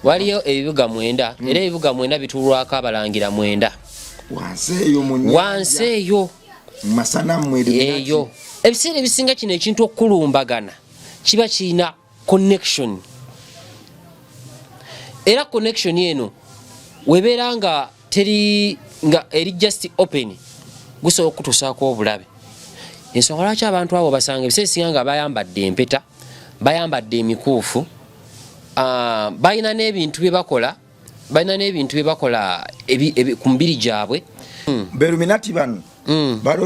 Waliyo ebibuga 9, era ebibuga 9 bituulwako abalangira 9. Wansi eyo mu nnyanja. Wansi eyo. Mu masanamu eri eyo. Ebiseera ebisinga kino ekintu okukulumbagana kiba kirina connection, era connection eno webeera nga teri, nga eri just open, gusobola okutuusaako obulabe. Ensonga lwaki abantu abo basanga ebiseera ebisinga nga bayambadde empeta, bayambadde emikuufu, balina n'ebintu bye bakola, balina n'ebintu bye bakola ku mubiri gyabwe. Beluminati bano,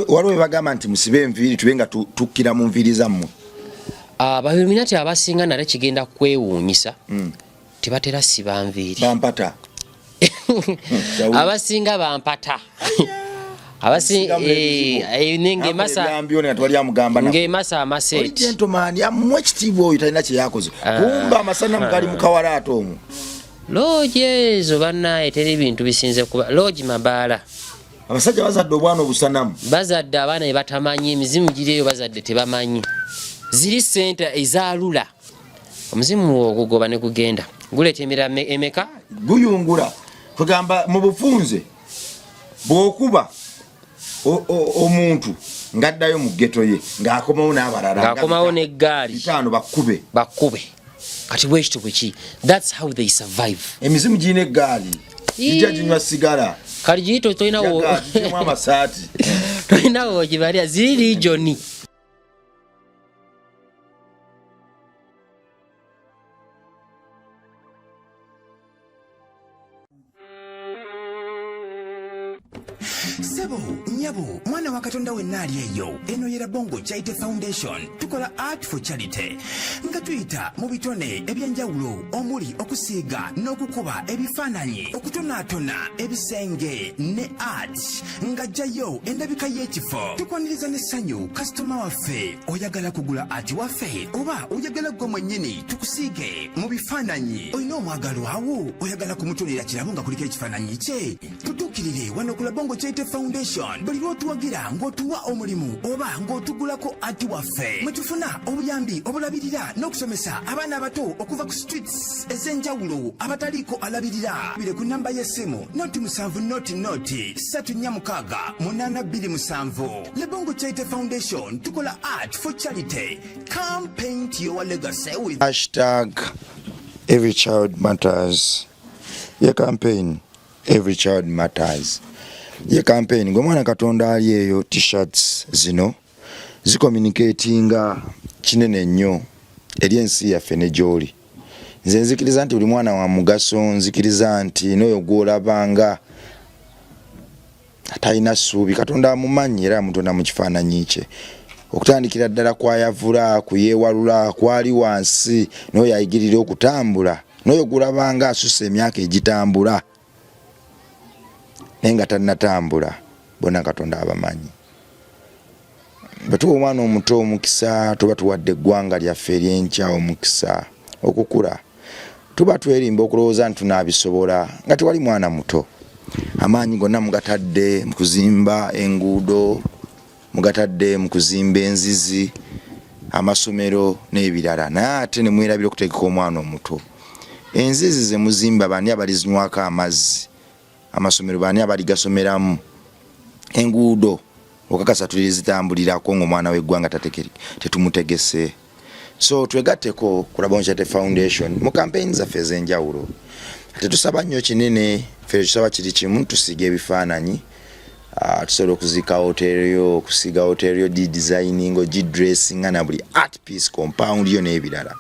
waliwo bebagamba nti musibe enviiri tube nga tukkira mu nviiri zammwe. Abaluminati abasinga nale kigenda kwewuunyisa, tebatera siba nviiri. Bampata. Abasinga bampata. Ng'emasa amaseeti. Gentleman amuwa ekitiibwa, oyo talina kyeyakoze. Kumba amasanamu gali mu kawalaata omwo. Loogi ezo bannaye teri bintu bisinze kuba loogi mabaala. Abasajja bazadde obwana obusanamu. Bazadde abaana be batamanyi, emizimu giri eyo bazadde tebamanyi. Ziri sente ezaalula omuzimu ogugoba ne gugenda guleeta emirala emeka. Guyungula kwegamba mu bufunze bw'okuba omuntu ng'addayo mu ghetto ye ng'akomawo n'abalala. Ng'akomawo n'eggaali. 5 bakkube. Bakkube. Kati bwekityo bweki, that's how they survive. Emizimu girina eggaali, gijja ginywa sigala. Kati giyito tolinawo amasaati. Tolinawo gibalira, ziri regioni. Sebo, nyabo, mwana wa Katonda wenna ali eyo, eno ye Rabongo Charity Foundation. Tukola art for charity nga tuyita mu bitone ebyenjawulo omuli okusiiga n'okukuba ebifaananyi, okutonaatona ebisenge ne art nga jjayo endabika y'ekifo. Tukwaniriza n'essanyu kasitoma waffe. Oyagala kugula art waffe oba oyagala ggwe mwennyini tukusiige mu bifaananyi? Olina omwagalwawo, oyagala kumutonera kirabo nga kuliko ekifaananyi kye? Tutuukirire wano ku Labongo Charity Foundation. Buli lw'otuwagira ng'otuwa omulimu oba ng'otugulako art waffe, mwe tufuna obuyambi obulabirira n'okusomesa abaana abato okuva ku streets ez'enjawulo abataliiko alabirira. Bire ku namba y'essimu 0 7 0 0 3 4 6 8 2 7. Labongo Charity Foundation, tukola art for charity. Come paint your legacy with #EveryChildMatters ye campaign. Every child matters ye campaign. Gwe mwana Katonda ali eyo, T-shirts zino zicommunicatinga kinene nnyo eri ensi yaffe ne gy'oli. Nze nzikiriza nti buli mwana wa mugaso. Nzikiriza nti n'oyo gw'olabanga atalina ssuubi, Katonda amumanyi era amutonda mu kifaananyi kye. Okutandikira ddala kwayavula kuyeewalula kwali wansi, n'oyo ayigirira okutambula, n'oyo gulabanga asusa emyaka egitambula naye nga tannatambula, bonna Katonda abamanyi. Bwe tuwa omwana omuto omukisa, tuba tuwadde eggwanga lyaffe ery'enkya omukisa okukula. Tuba twerimba okulowooza nti tunaabisobola nga tewali mwana muto. Amaanyi gonna mugatadde mu kuzimba enguudo, mugatadde mu kuzimba enzizi, amasomero n'ebirala, naye ate ne mwerabira okutegeka omwana omuto. Enzizi ze muzimba, baani abalizinywako amazzi? Amasomero baani abaligasomeramu? Enguudo okakasa tulizitambulirako ng'omwana w'eggwanga tetumutegese? So twegatteko ku Rabongo Charity Foundation mu campaign zaffe ez'enjawulo. Tetusaba nnyo kinene, ffe tusaba kiri kimu: tusiiga ebifaananyi. Tusobola okuziika hotel yo, okusiiga hotel yo, designing, ogidressinga na buli art piece, compound yo n'ebirala.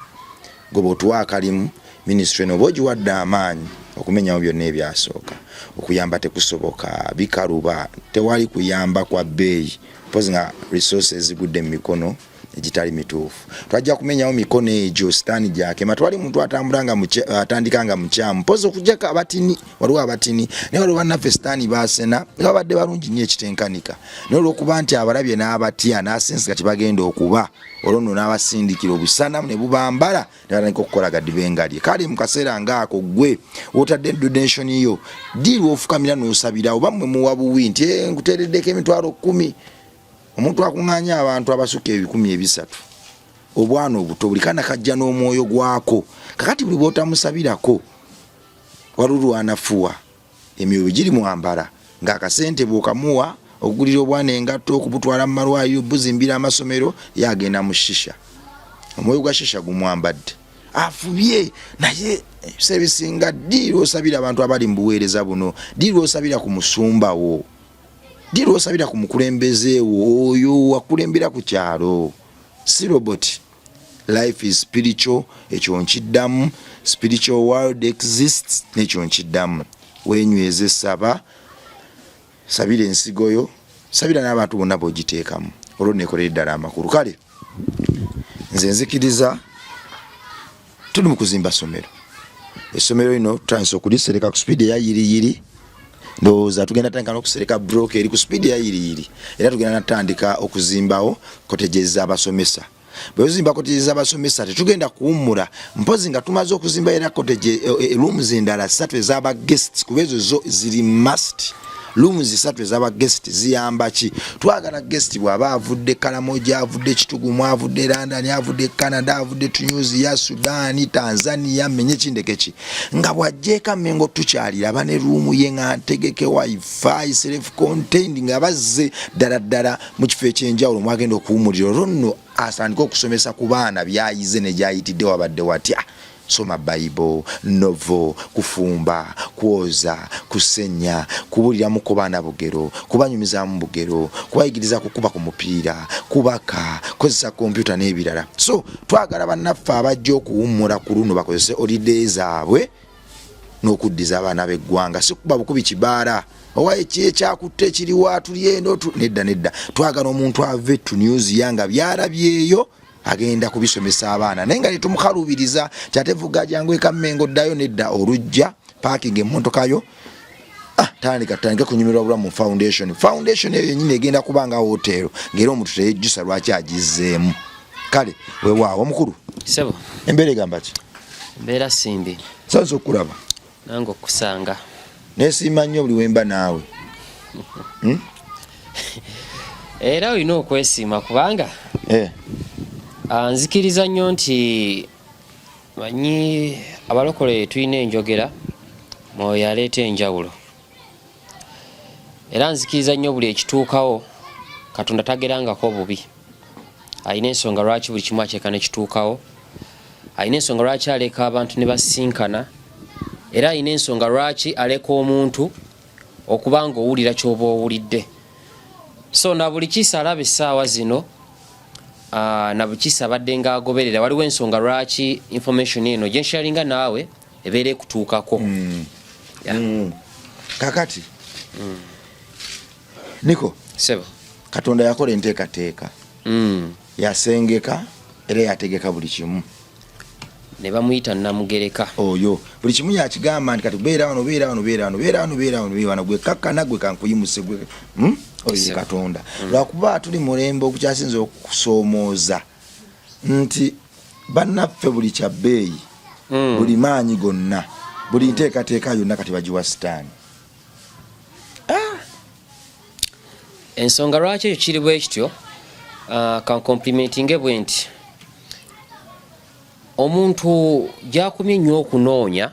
Gwe bw'otuwa akalimu, ministry eno oba ogiwadde amaanyi okumenyawo byonna ebyasooka. Okuyamba tekusoboka, bikaluba, tewali kuyamba kwa bbeeyi mpozi nga resources zigudde mu mikono egitali mituufu. Twajja kumenyawo mikono egyo sitaani gyakema. Twali muntu atambula nga atandika nga mukyamu, mpozi okujjako abatini. Waliwo abatini, naye waliwo bannaffe sitaani baasena nga babadde balungi nnyo ekitenkanika, naye olwokuba nti abalabye n'abatya n'asensi kati bagenda okuba olwo nno n'abasindikira obusanamu ne bubambala ne batandika okukola gadibengalye. Kale mu kaseera ngaako ggwe wotadde donation yo, ddi lwofukamira n'osabira? Oba mmwe muwa buwi nti, eh, nkuteereddeko 100,000? Omuntu akuŋŋaanya abantu abasukka 300,000, obwana obuto, buli kana kajja n'omwoyo gwako. Kakati buli bw'otamusabirako Waliwo lwanafuwa, emyoyo giri mwambala ng'akasente bw'okamuwa okugulira obwana engatto, okubutwala mu malwaliro, buzimbira amasomero, ye agenda mu shisha. Omwoyo gwa shisha gumwambadde, afubye. Naye ebiseera ebisinga, ddi lwosabira abantu abali mu buweereza buno? Ddi lwosabira ku musumba wo? Ddi lwosabira ku mukulembeze wo, oyo wakulembera ku kyalo? Si robot. Life is spiritual, ekyo nkiddamu. Spiritual world exists, nekyo nkiddamu. Wenyweze, saba, sabira ensigo yo, sabira n'abantu bonna b'ogiteekamu, olwo nekolera eddala amakulu. Kale nze nzikiriza tuli mu kuzimba ssomero. Essomero lino tutandise okulisereka ku sipiidi eya yiriyiri. Ndowooza tugenda tandika n'okusereka block eri ku sipiidi eya yiriyiri, era tugenda natandika okuzimbawo cottages z'abasomesa. Bwe tuzimba cottages z'abasomesa, tetugenda kuwummula mpozi nga tumaze okuzimba era cottage rooms endala ssatu ez'aba guests, kuba ezo zo ziri must. Rooms ssatu ez'aba guest ziyamba ki? Twagala guest bw'aba avudde Kalamoja, avudde Kitugumu, avudde London, avudde Canada, avudde Tunisia, Sudan, Tanzania, menye kindeke ki, nga bw'ajjeeka Mengo tukyalira, aba ne room ye nga ntegeke, WiFi, self contained, nga bazze ddala ddala mu kifo ekyenjawulo mwagenda okuwumulira. Olwo nno atandike okusomesa ku baana byayize ne gyayitidde, wabadde watya, soma Bible, novel, kufumba, kwoza, kusenya, kubuliramuko baana bugero, kubanyumizaamu bugero, kubayigiriza kukuba ku mupiira, kubaka, kukozesa kompyuta n'ebirala. So twagala bannaffe abajja okuwummula ku luno bakozese holiday zaabwe n'okuddiza abaana b'eggwanga, si kuba bukubi kibaala owa ekyakutte ekiriwa tuli eno. Nedda, nedda. Twagala omuntu ave Tunisia nga byalabyeyo agenda kubisomesa abaana, naye nga tetumukalubiriza kyate vuga jangu ekammengo ddayo. Nedda, olujja parking emmotoka yo, tandika, tandika kunyumirwa bulamu mu foundation. Foundation eyo yenyini egenda kuba nga hotel, ng'era omuntu teyejjusa lwaki agizzeemu. Kale weewaawo, omukulu. Sebo. Embeera egamba ki? Embeera simbi. Sanza okulaba. Nange okusanga. Nesiima nnyo buli wemba naawe. Era olina okwesiima kubanga nzikiriza nnyo nti manyi abalokole tulina enjogera, mwoyo aleeta enjawulo. Era nzikiriza nnyo buli ekituukawo Katonda tagerangako bubi, alina ensonga lwaki buli kimu akyeka ne kituukawo, alina ensonga lwaki aleka abantu ne basinkana, era alina ensonga lwaki aleka omuntu okuba nga owulira ky'oba owulidde. So na buli kiisa alaba essaawa zino, na buli kiisa abadde nga agoberera, waliwo ensonga lwaki information eno gyensharinga naawe ebeera ekutuukako. Yeah. Kakati niko Sebo. Katonda yakola enteekateeka, yasengeka era yategeka buli kimu. Ne bamuyita Namugereka. Oyo buli kimu yakigamba nti kati beera wano, beera wano, beera wano, beera wano, beera wano, beera wano, gwe kakkana, gwe kankuyimuse gwe, Oyo ye Katonda. Lwakuba tuli mulembe ogukyasinza okusoomooza nti bannaffe buli kya bbeeyi, buli maanyi gonna, buli nteekateeka yonna kati bagiwa Sitaani. Ensonga lwaki ekyo kiri bwe kityo, kankomplimentinge bwe nti omuntu gyakumye nnyo okunoonya,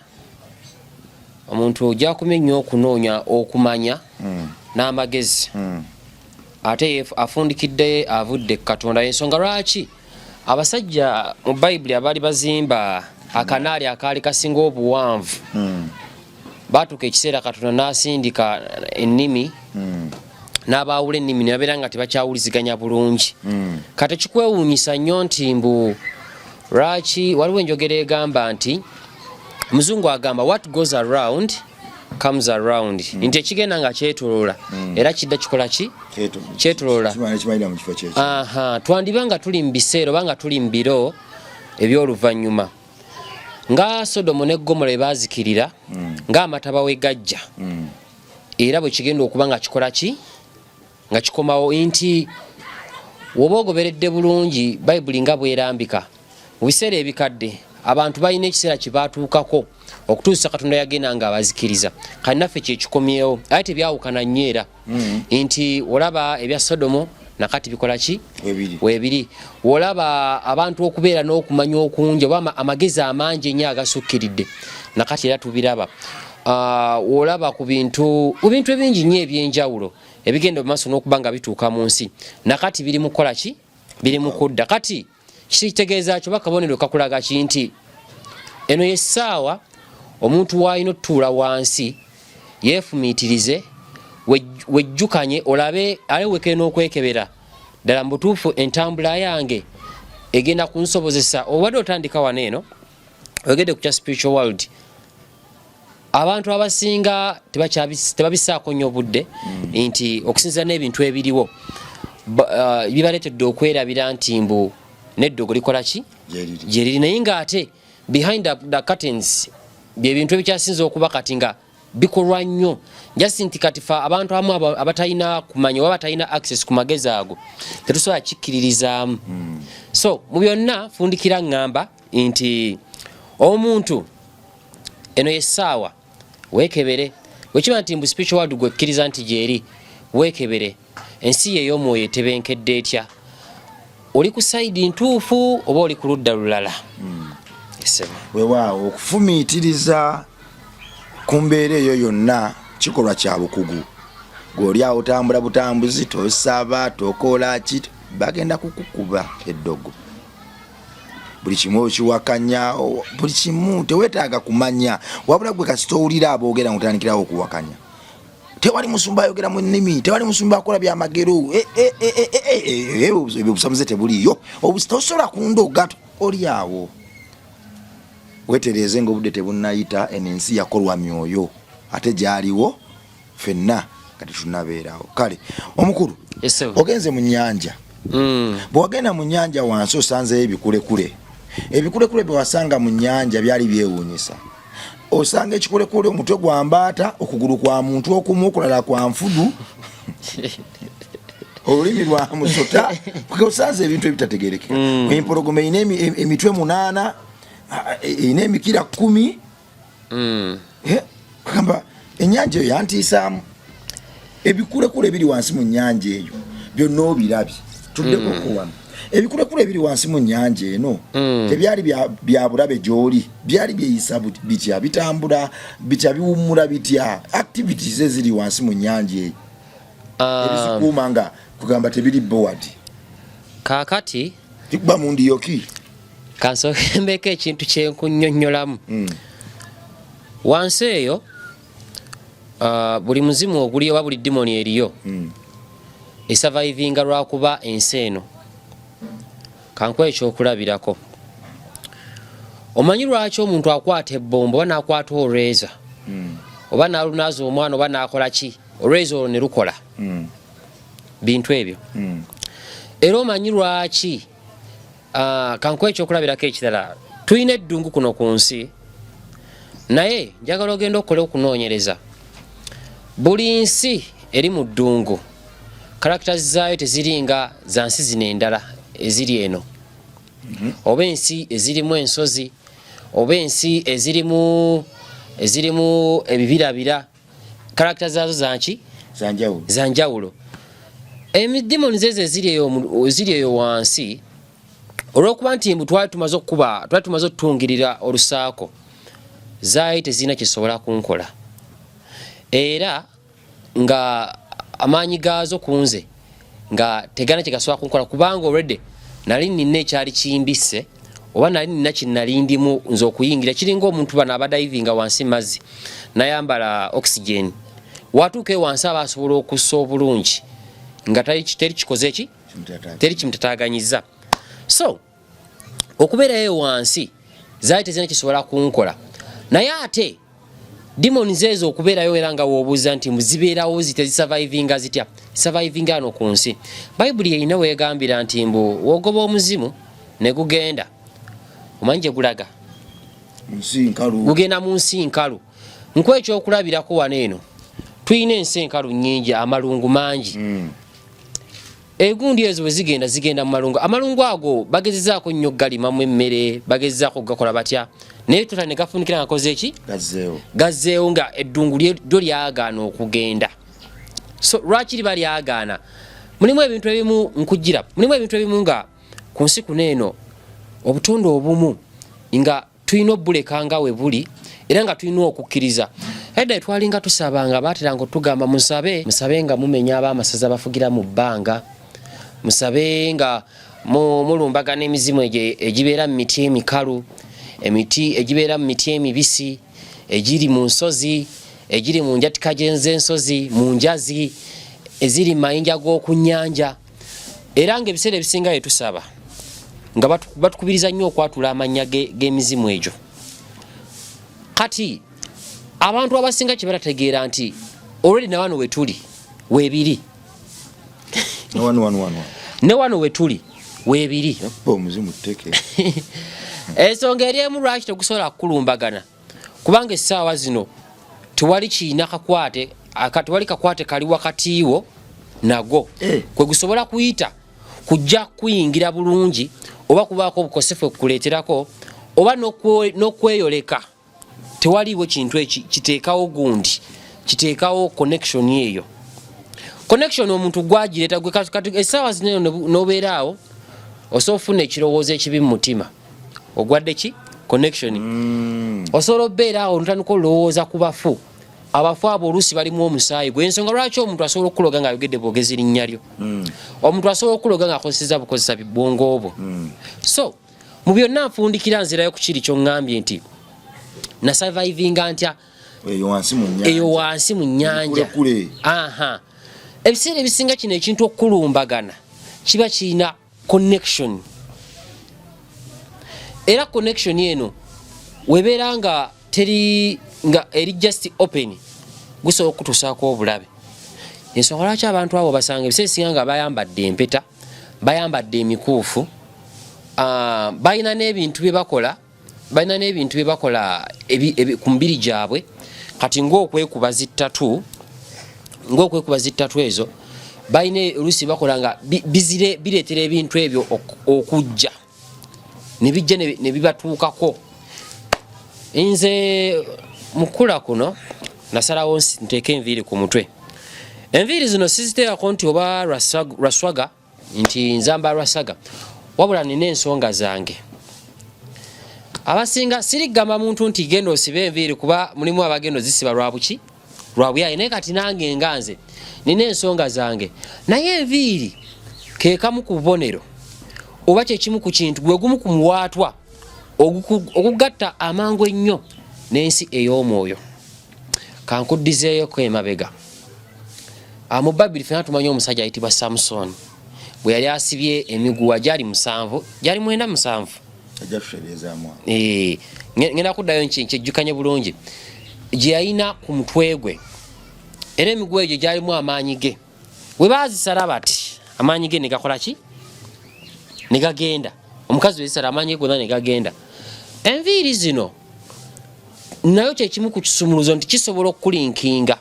omuntu gyakumye nnyo okunoonya okumanya n'amagezi, ate afundikidde avudde ku Katonda. Ensonga lwaki abasajja mu Bayibuli abaali bazimba akanaali akaali kasinga obuwanvu, baatuuka ekiseera Katonda n'asindika ennimi n'abaawula ennimi ne babeera nga tebakyawuliziganya bulungi. Kati kikwewuunyisa nnyo nti mbu lwaki waliwo enjogera egamba nti omuzungu agamba, "What goes around comes around," nti ekigenda nga kyetoloola era kidda kikola ki? Kyetoloola. Kimala kimalira mu kifo kyekyo. Aha, twandiba nga tuli mu biseera oba nga tuli mu biro eby'oluvannyuma nga Sodomu ne Gomora ebazikirira ng'amataba we gajja, era bwe kigenda okuba nga kikola ki, nga kikomawo, nti woba ogoberedde bulungi Bayibuli nga bwerambika mu biseera ebikadde, abantu balina ekiseera kye batuukako okutuusa Katonda yagenda nga abazikiriza. Kati naffe kyekikomyewo, aye tebyawukana nnyo era nti olaba ebya Sodomu. Nakati bikola ki? Webiri. Wolaba abantu okubeera n'okumanya okungi oba amagezi amangi ennyo agasukkiridde, nakati era tubiraba. Wolaba ku bintu ebingi nnyo ebyenjawulo ebigenda mu maaso n'okuba nga bituuka mu nsi, nakati biri mu kukola ki? Biri mu kudda. Kati kitegeeza kyo bakabonero kakulaga ki? Nti eno yessaawa omuntu w'alina otutuula wansi yeefumiitirize, wejjukanye, olabe aleweke n'okwekebera ddala mu butuufu entambula yange egenda kunsobozesa. Obadde otandika wano eno oyogedde ku kya spiritual world, abantu abasinga tebabisaako nnyo obudde nti okusinziira n'ebintu ebiriwo bibaleetedde okwerabira nti mbu n'eddogo likola ki gyeriri, naye ng'ate behind the curtains byebintu ebikyasinze okuba kati nga bikolwa nnyo. Just nti kati fa abantu abamu abatalina kumanya oba batalina access ku magezi ago tetusobola kikkiririzaamu. So mu byonna fundikira ŋŋamba nti omuntu eno yessaawa weekebere. Bwekiba nti mbu spiritual world gwekkiriza nti gyeri, weekebere ensi ye ey'omwoyo etebenkedde etya, oli ku side ntuufu oba oli ku ludda lulala. Weewaawo, okufumiitiriza ku mbeera eyo yonna kikolwa kya bukugu. Gw'oli awo otambula butambuzi, tosaba, tokola ki, bagenda kukukuba eddogo. Buli kimu okiwakanya, buli kimu teweetaaga kumanya, wabula gwe kasita owulira aboogera ng'otandikirawo okuwakanya. Tewali musumba ayogera mu nnimi, tewali musumba akola byamagero, ebyo obusamuze tebuliiyo, tosobola kundoga. Oli awo wetereeze ng'obudde tebunnayita. Eno ensi yakolwa myoyo, ate gyaliwo ffenna nga tetunabeerawo. Kale omukulu, ogenze mu nnyanja. Bwe wagenda mu nnyanja wansi osanzeyo ebikulekule. Ebikulekule bye wasanga mu nnyanja byali byewuunyisa. Osanga ekikulekule omutwe gwa mbaata, okugulu kwa muntu okumu, okulala kwa nfudu, olulimi lwa musota. Osanze ebintu ebitategerekeka. Empologoma erina emitwe 8, erina emikira 10. Kugamba ennyanja eyo yantiisaamu. Ebikulekule ebiri wansi mu nnyanja eyo byonna obirabye. Tuddeko ko wano, ebikulekule ebiri wansi mu nnyanja eno tebyali bya bulabe gy'oli? Byali byeyisa bitya? Bitambula bitya? Biwummula bitya? Activities eziri wansi mu nnyanja eyo ebizikuuma nga kugamba tebiri bored? Kaakati Kikuba mu ndiyoki. Kansooke mbeeko ekintu kyenkunnyonnyolamu. Wansi eyo buli muzimu oguli oba buli demon eriyo esurvivinga lwakuba ensi eno. Kankuwa ekyokulabirako. Omanyi lwaki omuntu akwata ebbomba oba n'akwata olweza oba n'alunaaza omwana oba n'akola ki, olweza olwo ne lukola bintu ebyo? Era omanyi lwaki kankuwa ekyokulabirako ekirala. Tulina eddungu kuno ku nsi, naye njagala ogenda okole okunoonyereza. Buli nsi eri mu ddungu characters zaayo teziringa za nsi zino endala eziri eno, oba ensi ezirimu ensozi oba ensi ezirimu ebibirabira, character zaazo zanki? Zanjawulo. Zanjawulo. Emidemons ezo eziri eyo wansi, olwokuba nti mbu twali tumaze okukuba, twali tumaze okutungirira olusaako, zaali tezirina kyesobola kunkola, era nga amaanyi gaazo ku nze nga tegana kyegasobola kunkola, kubanga already nali nina ekyali kimbisse oba nali nina kyenali ndimu nze okuyingira. Kiringa omuntu bano abadivinga wansi mazzi nayambala oxygen, watuuka ewansi aba asobola okussa obulungi nga teri kikoze ki, teri kimutataganyiza. So okubeerayo wansi zaali tezirina kisobola kunkola, naye ate demons ezo okubeerayo era nga woobuuza nti zibeerawo zi tezisurvivinga zitya, survivinga ano ku nsi. Bayibuli erina weegambira nti mbu wogoba omuzimu ne gugenda, omanyi gye gulaga? Gugenda mu nsi nkalu. Nkuwa ekyokulabirako, wano eno tulina ensi enkalu nnyingi, amalungu mangi. Egundi ezo bwe zigenda, zigenda mu malungu. Amalungu ago bagezezaako nnyo galimamu emmere, bagezezaako gakola batya, naye tota ne gafunikira nga koze eki? Gazzeewo, nga eddungu lyo lyagaana okugenda. So lwaki liba lyagaana? Mulimu ebintu ebimu nkujira, mulimu ebintu ebimu nga ku nsi kuno eno obutonde obumu nga tulina obuleka nga we buli, era nga tulina okukkiriza. Edda twalinga tusabanga, baateranga otugamba musabe, musabe nga mumenya ab'amasaza bafugira mu bbanga, musabe nga mulumbagana emizimu egyo egibeera mu miti emikalu, emiti egibeera mu miti emibisi, egiri mu nsozi, egiri mu njatika z'ensozi, mu njazi, eziri mu mayinja g'oku nnyanja. Era nga ebiseera ebisinga bye tusaba nga batukubiriza nnyo okwatula amannya g'emizimu egyo. Kati abantu abasinga kye batategeera nti already na wano wetuli weebiri, ne wano wetuli weebiri. Ensonga eri emu lwaki tegusobola kukulumbagana, kubanga essaawa zino tewali kiina kakwate, tewali kakwate kali wakati wo nago kwe gusobola kuyita kujja kuyingira bulungi oba kubaako obukosefu ekukuleeterako oba n'okweyoleka. Tewaliiwo kintu eki kiteekawo gundi, kiteekawo connection eyo. Connection omuntu gwagireeta gwe. Kati essaawa zino eno n'obeera awo osobola okufuna ekirowoozo ekibi mu mutima, ogwadde ki connection. Osobola obeera awo notandika olowooza ku bafu. Abafu abo oluusi balimu omusaayi gwe. Ensonga lwaki omuntu asobola okukuloga ng'ayogedde bwogezi linnya lyo, omuntu asobola okukuloga ng'akozeseza bukozesa bwongo obwo. So mu byonna nfundikira nzirayo ku kiri kyoŋŋambye nti nasurvivinga ntya eyo wansi mu nnyanja. Aha, ebiseera ebisinga kino ekintu okukulumbagana kiba kirina connection, era connection eno webeera nga teri, nga eri just open, gusobola okutuusaako obulabe. Ensonga lwaki abantu abo basanga ebiseera ebisinga nga bayambadde empeta, bayambadde emikuufu, balina n'ebintu bye bakola, balina n'ebintu bye bakola ku mubiri gyabwe. Kati ng'okwekuba zi tattoo, ng'okwekuba zi tattoo ezo balina, oluusi bakola nga bizire bireetera ebintu ebyo okujja ne bijja ne bibatuukako. Nze mukula kuno nasalawo nteeke enviiri ku mutwe. Enviiri zino siziteekako nti oba lwaswaga nti nzamba lwasaga, wabula nina ensonga zange. Abasinga sirigamba muntu nti genda osibe enviiri, kuba mulimu abagenda ozisiba lwabuki, lwabuyaye. Naye kati nange nga nze nina ensonga zange, naye enviiri kekamu ku bubonero oba kyekimu ku kintu, gwe gumu ku muwaatwa ogugatta amangu ennyo n'ensi ey'omwoyo. Kankuddizeeyoko emabega mu Bayibuli. Fena tumanyi omusajja ayitibwa Samusoni, bwe yali asibye emiguwa gyali 7, gyali 9, 7. Ngenda kuddayo nkyejjukanye bulungi, gye yalina ku mutwe gwe, era emiguwa egyo gyalimu amaanyi ge. We baazisala bati, amaanyi ge ne gakola ki? Ne gagenda. Omukazi wezisala, amaanyi ge gonna ne gagenda. Enviiri zino nayo kyekimu ku kisumuluzo nti kisobola okukulinkinga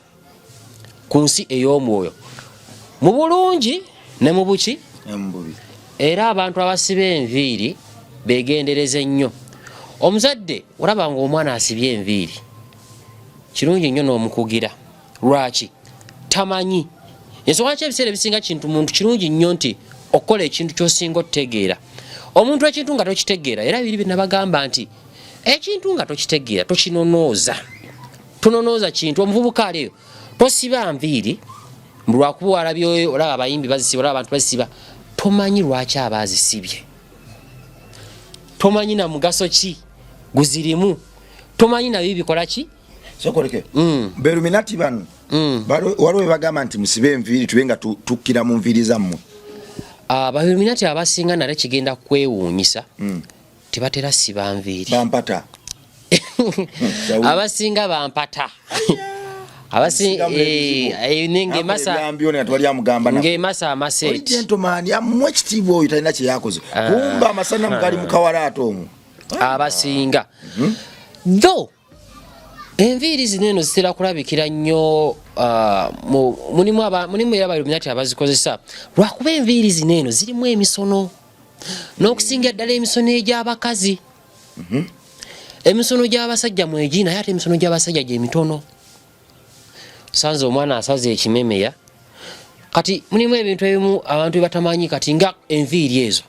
ku nsi ey'omwoyo mu bulungi ne mu buki. Era abantu abasiba enviiri begendereze nnyo. Omuzadde olaba nga omwana asibye enviiri, kirungi nnyo n'omukugira. Lwaki tamanyi ensonga ki? Ebiseera ebisinga kintu muntu kirungi nnyo nti okukola ekintu kyosinga otutegeera. Omuntu ekintu nga tokitegeera, era biri byenabagamba nti ekintu nga tokitegeera tokinonooza, tononooza kintu. Omuvubuka aliyo, tosiba nviiri lwakuba walabye, olaba abayimbi bazisiba, olaba abantu bazisiba. Tomanyi lwaki aba azisibye, tomanyi na mugaso ki guzirimu, tomanyi nabyo bikola ki. Sokoleke ba Illuminati bano waliwo bebagamba nti musibe enviiri tube nga tukkira mu nviiri zammwe. Ba Illuminati abasinga nale kigenda kwewuunyisa, tebatera siba nviiri. Bampata. Abasinga bampata. Ng'emasa amaseeti. Gentleman amuwa ekitiibwa, oyo talina kyeyakoze, kumba amasanamu gali mu kawalaata omwo. Abasinga tho enviiri zino eno zitera kulabikira nnyo, mulimu era ba Illuminati abazikozesa, lwakuba enviiri zino eno zirimu emisono, n'okusinga ddala emisono egy'abakazi. Emisono gy'abasajja mwegi, naye ate emisono gy'abasajja gyemitono. Sanze omwana asaze ekimemeya. Kati mulimu ebintu ebimu abantu byebatamanyi, kati nga enviiri ezo,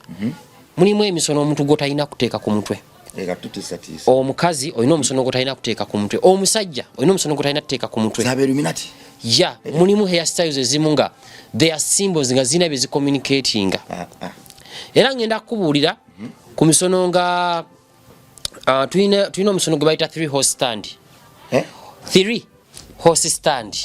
mulimu emisono omuntu gwotalina kuteeka ku mutwe. Eka tutiisatiisa. Omukazi olina omusono gwotalina kuteeka ku mutwe, omusajja olina omusono gwotalina kuteeka ku mutwe. Zaba Illuminati. Ya, mulimu hairstyles ezimu nga they are symbols, nga zirina byezicommunicatinga. Ah, ah. Era ngenda kukubuulira ku misono nga tulina omusono gwe bayita three horse stand. Eh? Three horse stand,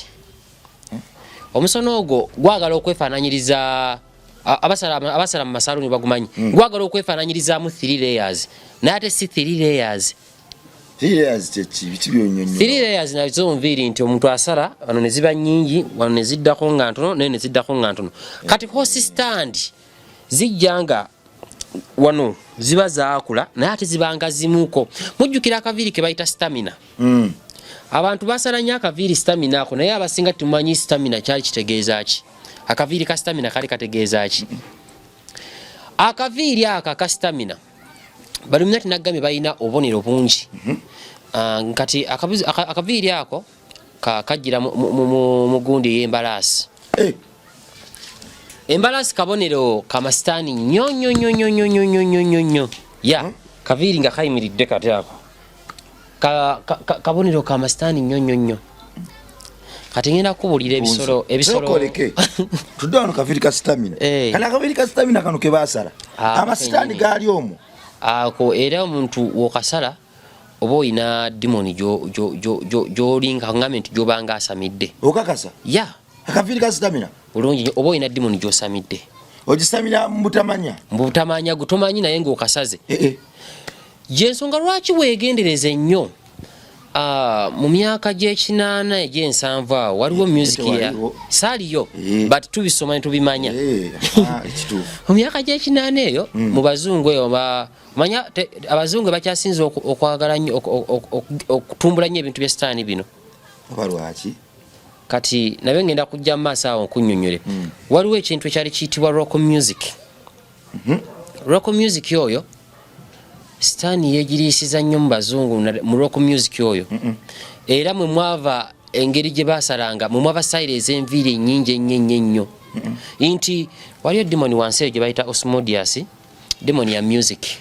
omusono ogwo gwagala okwefaananyiriza abasala mu masaluni bagumanyi. Gwagala okwefaananyirizaamu three layers, naye ate si three layers. Three layers kyeki? Biki byonyonyo? Three layers nazo nviiri, nti omuntu asala wano ne ziba nnyingi, wano ne ziddako nga ntono, naye ne ziddako nga ntono. Kati horse stand zijja nga wano ziba zaakula, naye ate zibanga zimuko. Mujjukira akaviiri ke bayita stamina? Abantu basala nnyo akaviiri stamina ako, naye abasinga tumanyi stamina kyali kitegeeza ki. Akaviiri ka stamina kali kategeeza ki? Akaviiri ako aka stamina, ba Illuminati nagambye balina obubonero bungi. Ah, kati akaviiri ako kajjira mu gundi ey'embalaasi. Eh, Embalaasi kabonero kamasitaani nnyo nnyo nnyo nnyo nnyo nnyo nnyo nnyo nnyo nnyo. Ya kaviiri nga kayimiridde kati ako kabonero kamasitaani nnyo nnyo nnyo. Kati ngenda kubuulira ebisolo, ebisolo. Sokoleke. Tudde wano, kaviiri ka stamina. Eh. Kano akaviiri ka stamina kano ke baasala. Ah, amasitaani kenyini. gaali omwo. Ako era omuntu wokasala oba olina dimoni gy'olinga ngambe nti gyobanga asamidde. Okakasa? Ya. Akaviiri ka stamina? Bulungi nnyo, oba olina dimoni gy'osamidde. Ogisamira mu butamanya. Mubutamanya, gwe tomanyi naye ng'okasaze. Eh, eh. Gyensonga lwaki weegendereze nnyo, mu myaka gy'ekinaana egy'ensanvu awo waliwo music ya tewaliwo. saaliyo, Eh. but tubisoma ne tubimanya. Eh, ah, ekituufu. Mu myaka gy'ekinaana eyo mu bazungu eyo manya abazungu bakyasinze okwagala nnyo okutumbula nnyo ebintu bya sitaani bino. Oba lwaki? Kati nabyo ngenda kujja mu maaso awo nkunnyonnyole. Waliwo ekintu ekyali kiyitibwa rock music. Rock music oyo sitaani yeegiriisiza nnyo mu bazungu mu rock music oyo, era mwe mwava engeri gye basalanga, mwe mwava sayiro ez'enviiri ennyingi ennyo ennyo ennyo, nti waliyo demoni wansi eyo gye bayita Asmodeus, demoni ya music.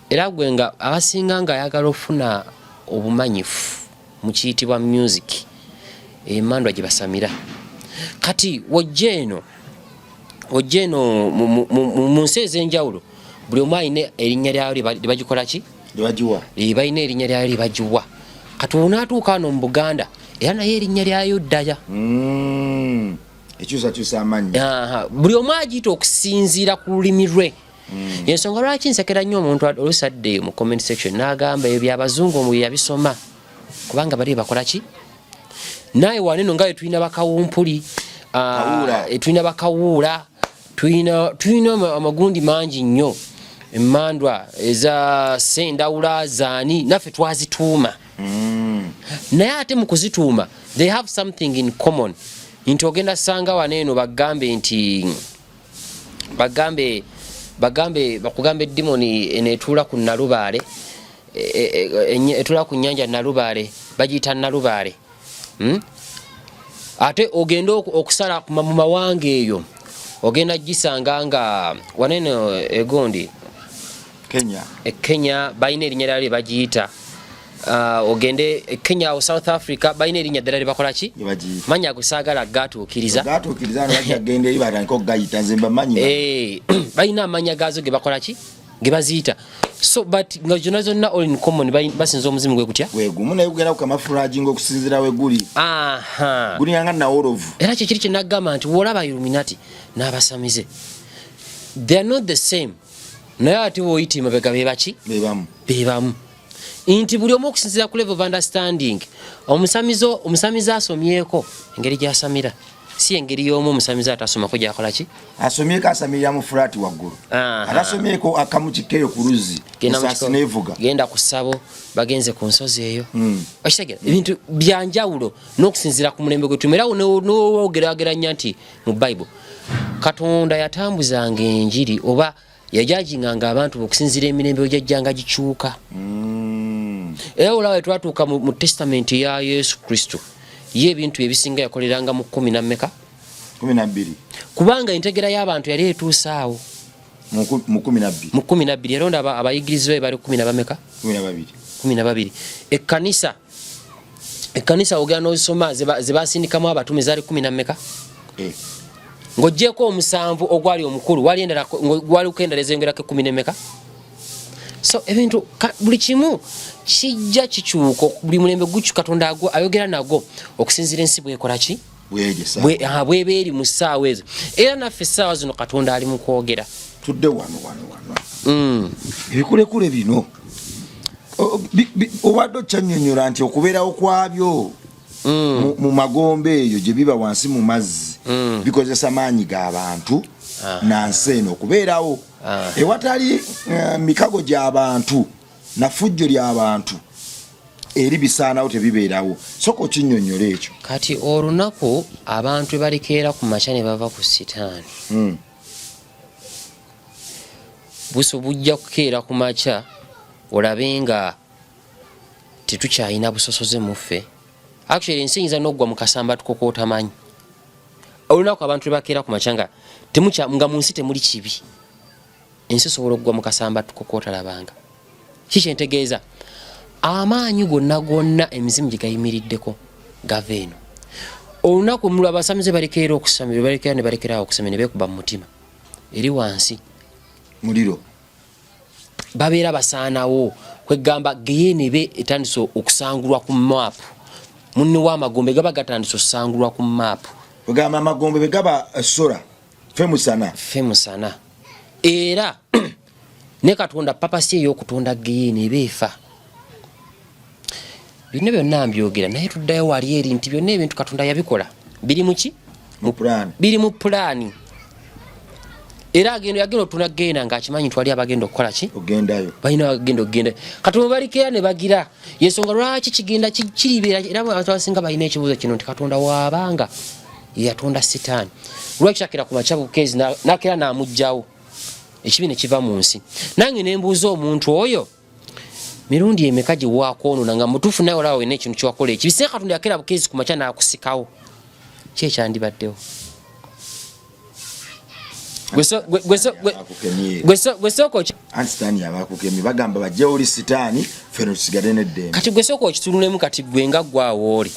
Era gwe nga abasinga ng'ayagala ofuna obumanyifu mu kiyitibwa music, emandwa gye basamira. Kati wojja eno mu nsi ez'enjawulo, buli omu alina erinnya lyayo lyebagikola ki? Lyebagiwa. Balina erinnya lyayo lyebagiwa. Kati onaatuuka wano mu Buganda, era naye erinnya lyayo ddaya. Ekyusakyusa amannya. Aha, buli omu agiyita okusinziira ku lulimi lwe. Ensonga lwaki nsekera nnyo omuntu olusadde mu comment section n'agamba ebyo byabazungu, omwo yabisoma kubanga bali bakola ki, naye waneno nga tulina bakawumpuli, Kawuula. Tulina bakawuula, tulina amagundi mangi nnyo, emandwa eza sendawula zaani, naffe twazituuma. Naye ate mu kuzituuma they have something in common, nti ogenda sanga wano eno bagambe nti bagambe bakugambe demoni eno etuula ku Nalubaale, etuula ku nyanja Nalubaale, bagiyita Nalubaale. Ate ogenda okusala mu mawanga eyo ogenda gisanga nga waneno egondi Kenya. E Kenya balina erinnya ddala lye bagiyita. Ogende e Kenya awo, South Africa balina erinnya ddala lye bakola ki? Lye bagiyita. Manya ago saagala gatuukiriza. Gatuukiriza no bajja kugenda eri batandika okugayita, nze mbamanyi. Eh, balina amanya gaazo ge bakola ki, ge baziyita. So but nga zonna zonna all in common basinza omuzimu gwe gutya? Gwegumu, naye gugenda kukamafulaginga okusinziira we guli. Aha. Gulinganga nawolovu. Era kyekiri kyenagamba nti wolaba Illuminati n'abasamize, they are not the same, naye ate woyita emabega bebaki? Bebamu. Bebamu, nti buli omu okusinziira ku level of understanding. Omusamize asomyeko engeri gyasamira si engeri y'omu omusamize atasomako gyakola ki. Asomyeko asamirira mu fulaati waggulu. Aha. Atasomyeko akamukikeyo ku luzzi. Genda mu esaasi nevuga. Genda ku ssabo, bagenze ku nsozi eyo. Okitegera, ebintu byanjawulo n'okusinziira ku mulembe gwe tulimu. Era nowogerageranya nti mu Bayibuli Katonda yatambuzanga enjiri oba yajajinganga abantu okusinziira emirembe wegyajjanga gikyuka. Era olaba wetwatuuka mu testamenti ya Yesu Kristo, ye ebintu ebisinga yakoleranga mu kumi nammeka? 12. Kubanga entegera y'abantu yali etuuse awo. Mu 12. Mu 12 yalonda abayigirizwa be bali kumi na bameka? 12. 12. Ekkanisa ogenda n'ozisoma ze basindikamu abatume zaali kumi na mmeka? Ng'oggyeeko omusanvu ogwali omukulu, wali endala, waliko endala ezeyongerako ekkumi n'emmeka? So ebintu buli kimu kijja kikyuka, buli mulembe gukyuka, Katonda ayogera nagwo okusinziira ensi bwekola ki? Bweba eri mu ssaawa ezo. Era naffe essaawa zino Katonda ali mu kwogera. Tudde wano wano wano. Ebikulekule bino obadde okyanyonyola nti okubeerawo kwabyo mu magombe eyo gye biba wansi mu mazzi bikozesa maanyi g'abantu nansi eno okubeerawo. Ewatali mikago gy'abantu na fujjo ly'abantu eri bisaanawo, tebibeerawo. Soka okinnyonnyola ekyo. Kati olunaku abantu balikeera ku makya ne bava ku sitaani, buso bujja kukeera ku makya olabe nga tetukyalina busosoze muffe. Actually ensi eyinza n'oggwa mu kasamba tukokootamanyi. Olunaku abantu lwe bakeera ku makya nga nga mu nsi temuli kibi, ensi esobola okugwa mu kasamba tukokootalabanga. Ki kyentegeeza? Amaanyi gonna gonna emizimu gye gayimiriddeko gava eno. Olunaku mulwa abasamize balikeera okusamira, balikeera ne balekerawo okusamira ne beekuba mu mutima eri wansi muliro, babeera basaanawo. Kwegamba geyeena ebe etandise okusangulwa ku maapu, munne w'amagombe gaba gatandise okusangulwa ku maapu. Kwegamba amagombe bwe gaba sola, fe musana. Fe musana. Era ne Katonda purpose ey'okutonda geyeena eba efa. Bino byonna mbyogera naye tuddayo wali eri nti byonna ebintu Katonda yabikola biri muki? Mu pulaani. Biri mu pulaani. Era yagenda otunda geena ng'akimanyi nti wali abagenda okukola ki? Ogendayo. Balina abagenda okugenda. Kati bwe balikeera ne bagira, yensonga lwaki kigenda kiribeera. Era abantu abasinga balina ekibuuzo kino nti Katonda waabanga yatonda sitaani, lwaki takera ku makya bukeezi nakera n'amuggyawo ekibi ne kiva mu nsi? Nange ne mbuuza omuntu oyo, mirundi emeka gye waakwonoona nga mutuufu naye olaba olina ekintu kyewakola ekibi, singa Katonda yakera bukeezi ku makya n'akusikawo, ki ekyandibaddewo? Anti sitaani yabakukemye, bagamba bajjewo oli sitaani, ffe tusigale n'eddembe. Kati gwe sooka okitunulemu. Kati gwe nga gwe awo oli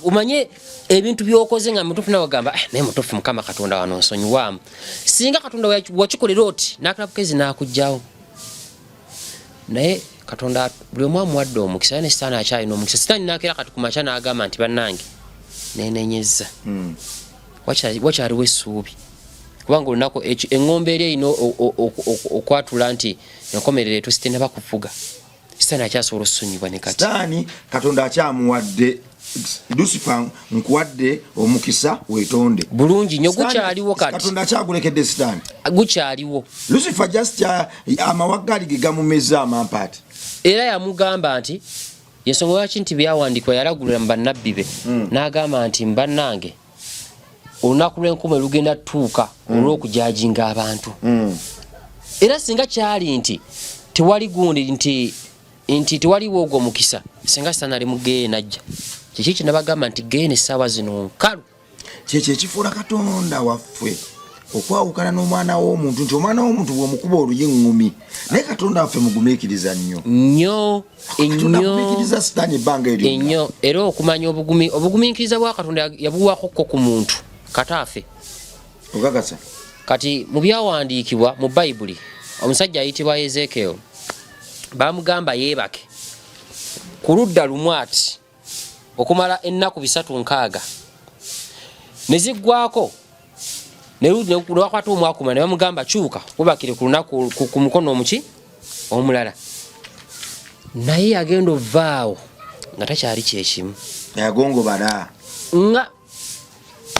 omanye ebintu byokoze nga mutuufu nawe ogamba, naye mutuufu Mukama Katonda wano nsonyiwaamu. Singa Katonda wakikolera oti n'akala bukezi n'akugjawo. Naye Katonda buli omu amuwadde omukisa, ne sitaani akyalina omukisa. Sitaani n'akeera kati ku makya n'agamba nti bannange nenenyezza, wakyaliwo essuubi, kubanga olunaku eŋŋombe eri erina okwatula nti enkomerero etuuse, tenaba kuvuga. Sitaani akyasobola osusonyibwa ne kati. Sitaani Katonda akyamuwadde, Lusifa nkuwadde omukisa wetonde. Bulungi nnyo, gukyaliwo kati. Katonda akyagulekedde sitaani. Gukyaliwo. Lusifa just amawagali ge gamumeza amampaati. Era yamugamba nti yensonga lwaki nti byawandiikibwa yalagulira mu bannabbi be, n'agamba nti mbannange olunaku lw'enkume lugenda tutuuka olw'okujajinga abantu. Era singa kyali nti tewali gundi nti tewaliwo ogwo mukisa, singa sitaani ali mu geena ajja. Kiki kyenabagamba nti geena essaawa zino nkalu. Kyekyo ekifuula Katonda waffe okwawukana n'omwana w'omuntu, nti omwana w'omuntu bw'omukuba oluyiŋŋumi, naye Katonda waffe mugumiikiriza nnyo. Nnyo. Katonda agumiikiriza sitaani ebbanga eryo. Ennyo. Era okumanya obugumiikiriza bwa Katonda yabuwako ko ku muntu kataafe. Okakasa? Kati mu byawandiikibwa mu Bayibuli, omusajja ayitibwa Ezekiel bamugamba yeebake ku ludda lumu ati okumala ennaku 360 ne ziggwako, ne bakwata omwakuma ne bamugamba kyuka webakire ku lunaku ku mukono omuki omulala, naye yagenda ovaawo nga takyali kyekimu. Yagongobala. Nga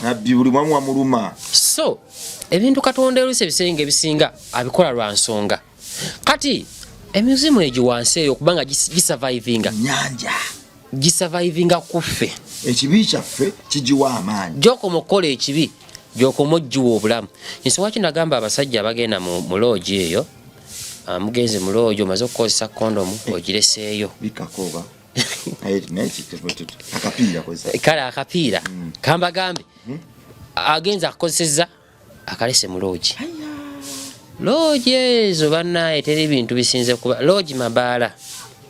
nabbi buli mwamu wamuluma. So ebintu Katonda oluusi ebiseera ebisinga abikola lwa nsonga. Kati emizimu egyo wansi eyo okubanga gisurvivinga Nyanja. gisurvivinga kuffe. Ekibi kyaffe kigiwa amaanyi. Gyokoma okukola ekibi, gyokoma ojjiwa obulamu. Ensonga ki nagamba abasajja abagenda mu loogi eyo, mugenze mu loogi, omaze okukozesa kondomu, ogireseeyo. Bikako oba naye akapiira kozesa. Kale akapiira kambagambe. Agenza akakozesezza, akalese mu loogi. Loogi ezo bannaye teri bintu bisinze kuba loogi mabaala.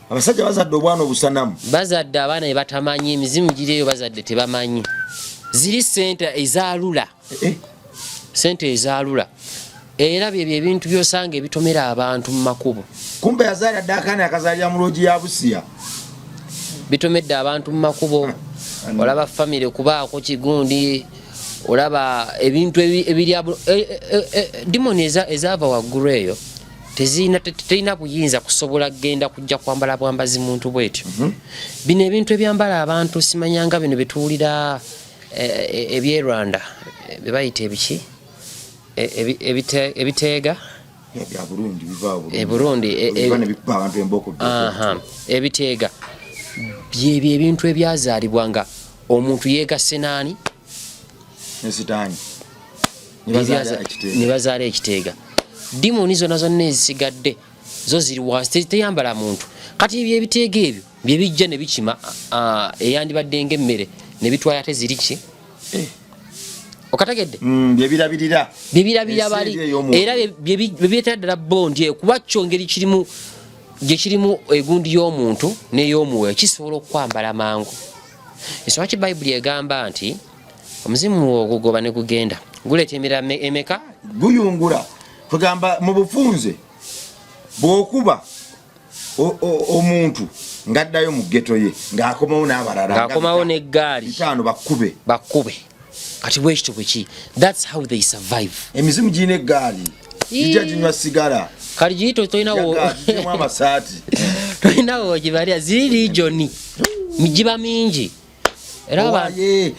Abasajja bazadde obwana obusanamu. Bazadde abaana bebatamanyi, emizimu giri eyo, bazadde tebamanyi. Ziri sente ezaalula. Eh, Sente ezaalula, era byebyo ebintu byosanga ebitomera abantu mu makubo. Kumbe yazaala dde akaana, akazaalira mu loogi ya Busiya. Bitomedde abantu mu makubo. Olaba famire kubaako kigundi, olaba ebintu ebiri demoni ezaava waggulu eyo terina buyinza kusobola kugenda kujja kwambala bwambazi muntu bwetyo. Bino ebintu ebyambala abantu, simanyanga bino byetuwulira eby'e Rwanda, byebayita ebiki, ebiteega. Bya Burundi, biva Burundi. E Burundi, Biva ne bikuba abantu emboko. Aha, ebiteega byebyo ebintu ebyazaalibwa nga omuntu yeegasse naani? Ne sitaani. Ne bazaala ekiteega. Ne bazaala ekiteega. Dimoni zonna zonna ezisigadde zo ziri wansi, teyambala muntu. Kati ebyo ebiteega ebyo bye bijja ne bikima eyandibadde ng'emmere ne bitwala, ate ziri ki? Okategedde? Byebirabirira. Byebirabira Ensi bali eri ey'omwoyo. Era byebyetera ddala bondi eyo, kuba kyo ngeri kirimu gye kirimu egundi y'omuntu n'ey'omwoyo, kisobola okwambala mangu. Ensonga ki Bayibuli egamba nti omuzimu ogwo goba ne gugenda guleeta emirala emeka? Guyungula. Kugamba mu bufunze, bw'okuba omuntu ng'addayo mu ghetto ye, ng'akomawo n'abalala. Ng'akomawo n'eggaali. 5 bakkube. Bakkube. Kati bwekityo bweki, thats how they survive. Emizimu girina eggaali, gijja ginywa sigala. Kati giyito tolinawo. Girimu amasaati. Tolinawo ogibalira, ziri regioni, giba mingi era Waye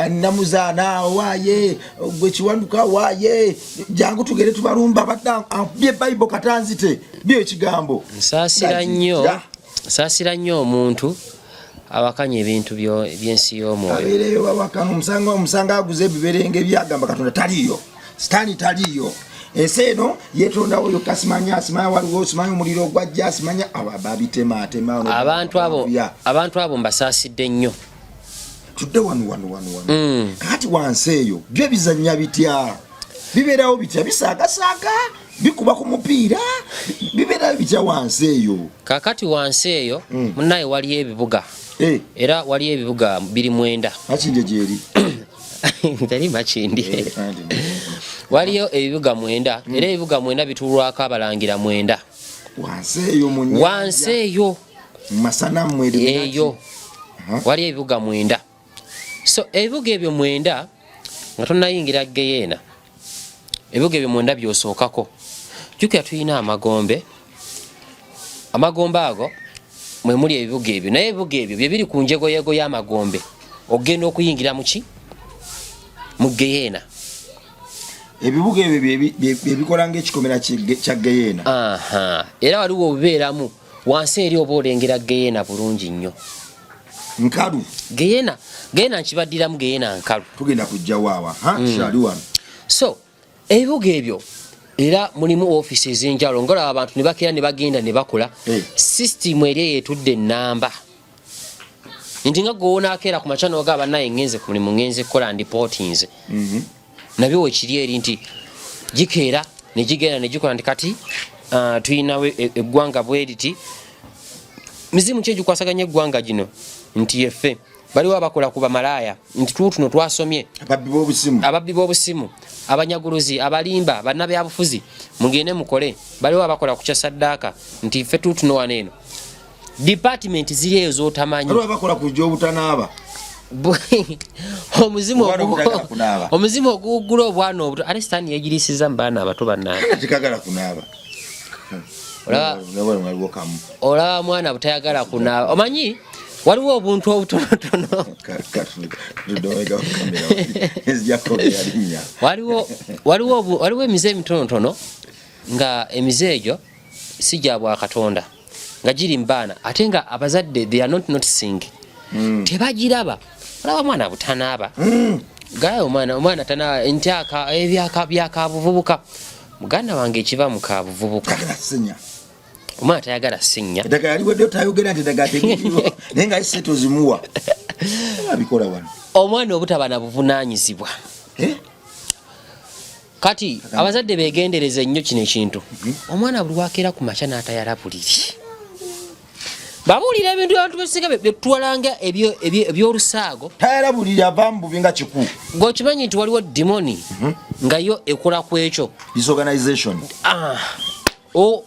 namuzaana, waye gwe kiwanduka, waye jangu tugende tubalumba, badda ankubye bayibo katanzite byo ekigambo. Nsaasira nnyo, nsaasira nnyo omuntu awakanya ebintu by'ensi y'omwoyo. Abeereyo bawakana, omusanga omusanga aguze ebiberenge byagamba Katonda taliiyo, Sitaani taliiyo, ensi eno yetondawo yokka, simanya simanya waliwo, simanya omuliro ogwajja, simanya abo babitematema. Abantu abo, abantu abo mbasaasidde nnyo. Tudde wano wano wano wano. Kakati wansi eyo byo bizanya bitya? Bibeerawo bitya? Bisaagasaaga, bikuba ku mupiira, bibeerawo bitya wansi eyo? Kakati wansi eyo, munaye, waliyo ebibuga. Era waliyo ebibuga biri 9. Makindye gyeri? Teri Makindye. Waliyo ebibuga 9, era ebibuga 9 bituulwako abalangira 9. Wansi eyo mu nnyanja? Wansi eyo. Mu masanamu? Eyo waliyo ebibuga 9. So ebibuga ebyo 9, nga tonayingira geyeena, ebibuga ebyo 9 byosookako. Jjukira tulina amagombe. Amagombe ago mwe muli ebibuga ebyo, naye ebibuga ebyo bye biri ku njegoyego y'amagombe ogenda okuyingira muki? Mu geyeena. Ebibuga ebyo byebikola ngaekikomera kya geyeena. Aha, era waliwo obubeeramu wansi eri, oba olengera geyeena bulungi nnyo. Nkalu? Geyeena, geyeena nkibaddiramu, geyeena nkalu. Tugenda kujja waawa ha kyali wano. So ebibuga ebyo era mulimu ofiisi ez'enjawulo, ngolaba abantu ne bakeera ne bagenda ne bakola. Sisitimu eri eyo etudde ennamba nti nga gwe wonaakeera ku makya n'ogamba, "Naye ngenze ku mulimu, ngenze kukola, ndipootinze," nabyo wekiri eri nti gikeera ne gigenda ne gikola nti kati tuyinawo eggwanga bwe riti, mizimu ki egikwasaganya eggwanga gino, nti yeffe baliwo abakola ku bamalaaya, nti tuutuno twasomye. Ababbi b'obusimu. Ababbi b'obusimu, abanyaguluzi, abalimba, bannabyabufuzi, mugende mukole. Baliwo abakola ku kya saddaaka, nti ffe tuutuno wano eno department ziri eyo z'otamanyi. Waliwo abakola ku gy'obutanaaba. Omuzimu Obwana obutagala kunaaba. Omuzimu oguwugula obwana obuto, ate sitaani yegirisiza mu baana abato bannange. Tekagala kunaaba. Waliwo kamu. Olaba mwana butayagala kunaaba, omanyi waliwo obuntu obutonotono. Ezijako yalinnya. Waliwo emize emitonotono, nga emize egyo si gya bwakatonda, nga giri mu baana, ate nga abazadde they are not noticing, tebagiraba. Olaba mwana butanaaba, gaye omwana tanaaba, nti aka ebyaka byakabuvubuka, muganda wange, ekiva mu kabuvubuka. Tagala sinya. Omwana tayagala sinnya. Eddagala liweddeyo, tayogera nti eddagala teririwo, naye nga sente ozimuwa, abikola wano. Omwana obutaba na buvunaanyizibwa. Eh? Kati abazadde begendereze nnyo kino ekintu. Omwana buli wakeera ku makya n'atayala buliri, babuulira ebintu abantu besinga byetutwalanga ebyolusaago. Tayala buliri, ava mu bubi nga kiku. Gweokimanyi nti waliwo dimoni nga yo ekola ku ekyo. Disorganization. Ah, o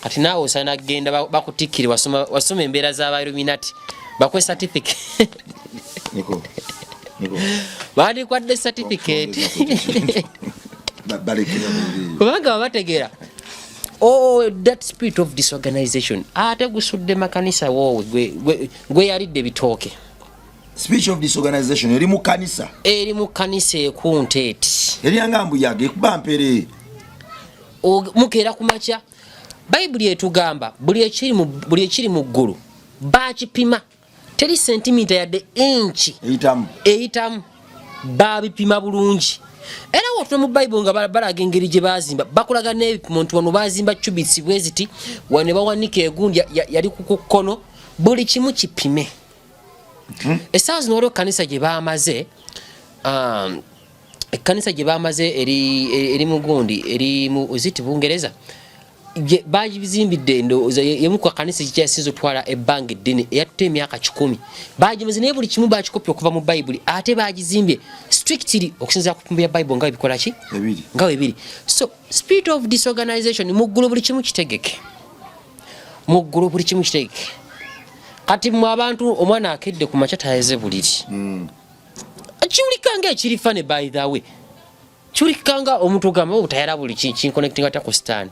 kati naawe osaana kugenda bakutikkire, wasoma embeera z'aba Illuminati, bakuwe certificate. Niko. Niko. Bandikwadde certificate. Balekera buliri. Kubanga babategeera. Oh, that spirit of disorganization ate gusudde makanisa woowe gwe yalidde bitooke. Spirit of disorganization eri mu kanisa. Eri mu kanisa ekunta eti. Eryanga mbuyaga ekuba mpere. Mukeera ku makya, Bayibuli etugamba buli ekiri mu ggulu bakipima, teri sentimita yadde inchi eyitamu. Eyitamu, babipima bulungi. Era wotuna mu Bayibuli nga balaga engeri gye bazimba, bakulaga n'ebipimo nti wano bazimba cubits bwe ziti, wano ne bawanika egundi yali ku kkono, buli kimu kipime. Essaawa zino waliwo ekkanisa gye bamaze, ekkanisa gye bamaze eri mu gundi, eri mu ziti Bungereza, bagizimbidde, ndowooza yemu ku kanisa ekikyasinza otwala ebbanga eddene, eyatutte emyaka 100 bagimaze, naye buli kimu bakikopya okuva mu Bayibuli, ate bagizimbye strictly okusinziira ku bipimo bya Bayibuli nga bwe bikola ki? Ebiri. Nga bwe biri. So spirit of disorganization mu ggulu, buli kimu kitegeke mu ggulu, buli kimu kitegeke. Kati mwe abantu, omwana akedde ku makya tayeze buliri. Kiwulika nga ekiri funny, by the way, kiwulikika nga omuntu ogamba, "Oh, tayala buli kinconnectinga ta ku sitaani."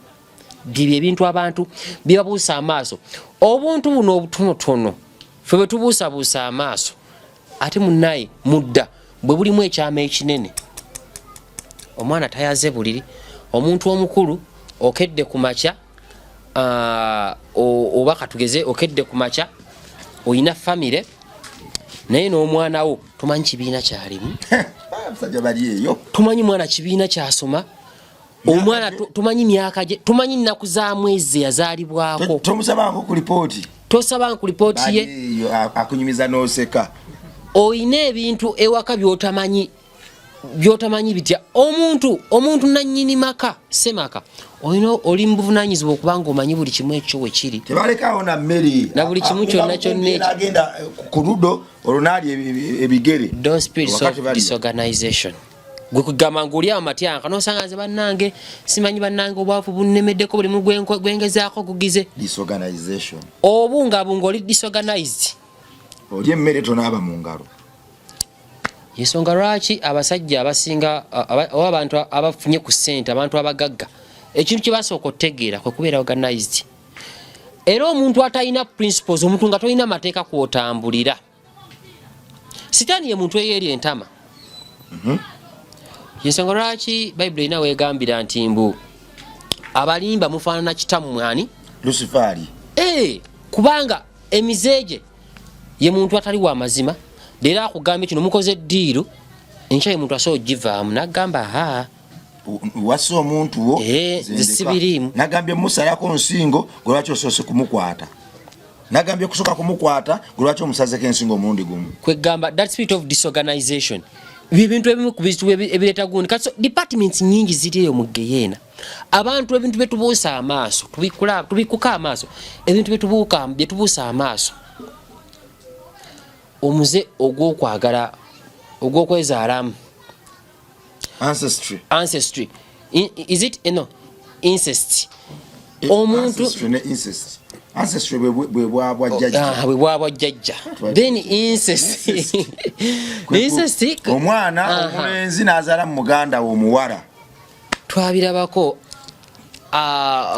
Byebyo ebintu abantu byebabuusa amaaso, obuntu buno obutonotono ffe bwe tubuusabuusa amaaso, ate munaye mudda bwe bulimu ekyama ekinene. Omwana tayaze buliri, omuntu omukulu okedde ku makya, oba katugeze okedde ku makya oyina famire, naye n'omwana wo tomanyi kibiina kyalimu. Abasajja bali eyo. Tumanyi mwana kibiina kyasoma, omwana tumanyi myaka gye, tumanyi nnaku za mwezi yazaalibwako. Tomusabangako ku lipooti. Tosabanga ku lipooti ye. Bali eyo, akunyumiza n'oseka. Oyina ebintu ewaka byotamanyi, byotamanyi bitya. Omuntu nannyini maka, semaka, olina oli mu buvunanyizibwa okuba nga omanyi buli kimu ekyo we kiri. Tebalekawo na mmere. Na buli kimu kyonna kyonna ekyo. Agenda ku ludo olwo n'alya ebigere. Those spirits of Wakati balya. disorganization, gwe kugamba nga oli amatyanka nosanga nze bannange simanyi, bannange obwavu bunnemeddeko, buli mu gwengezaako gugize. Disorganization. Obungabunga, oli disorganized. Olya emmere tonaaba mu ngalo. Ensonga lwaki abasajja abasinga oba abantu abafunye ku ssente, abantu abagagga, ekintu kye basooka otegeera kwe kubeera organized. Era omuntu atalina principles, omuntu nga tolina mateeka kwotambulira, sitaani ye muntu eyeeri entama. Ensonga lwaki Bayibuli erina weegambira nti mbu abalimba mufaanana kitammwe ani? Lusifaali. Eh, kubanga emize gye ye muntu atali wa mazima. Leero akugambye kino, mukoze deal, enkya ye muntu asobola ogivaamu nagamba ha. Wassa omuntu wo. Eh, nze nze ndeka. sibiriimu. Nagambye musalako nsingo, gwe lwaki osoose kumukwata? Nagambye kusooka kumukwata, gwe lwaki omusazeko ensingo omulundi gumu? Kwegamba that spirit of disorganization, byebintu ebimu ku bizibu ebireeta gundi. Kati so departments nyingi ziri eyo mu geyeena. Abantu ebintu byetubuusa amaaso tubikuka amaaso, ebintu byetubuusa amaaso, omuze ogw'okwagala ogw'okwezaalamu. Ancestry. Ancestry. Is it, no, incest. Omuntu Ancestry ne incest. Ancestry bwe bwabwa jjajja. Ah, bwe bwabwa jjajja. Then incest, incest. Omwana omulenzi n'azaala mu muganda we omuwala. Twabirabako.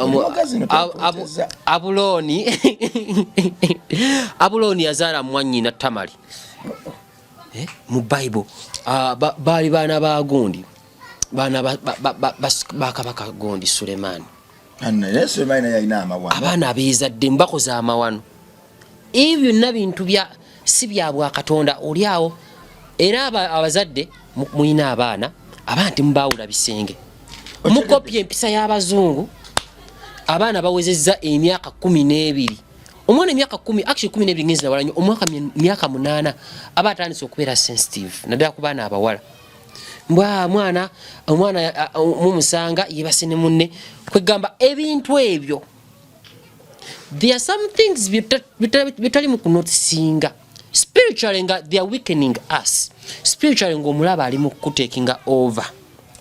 Emboga zino twapoteza. Abulooni yazaala mwannyina Tamali. Mu Bible, baali baana ba gundi, baana ba kabaka gundi Sulemaani. Anna, naye Sulemaani naye alina amawano. Abaana abeezadde mbakoze amawano. Ebyo byonna bintu bya si bya bwakatonda oli awo. Era abazadde mulina abaana, abaana temubaawula bisenge, mukopya empisa y'abazungu. Abaana bawezezza emyaka 12. Omwana emyaka 10, actually 12, ngenzi nawala nnyo, omwaka myaka 8 aba atandise okubeera sensitive, naddala ku baana abawala. Mbwa mwana, omwana mumusanga yebase ne munne, kwegamba ebintu ebyo, there are some things byetali mu kunotisinga spiritually nga they are weakening us spiritually, ng'omulaba ali mu kutakinga over.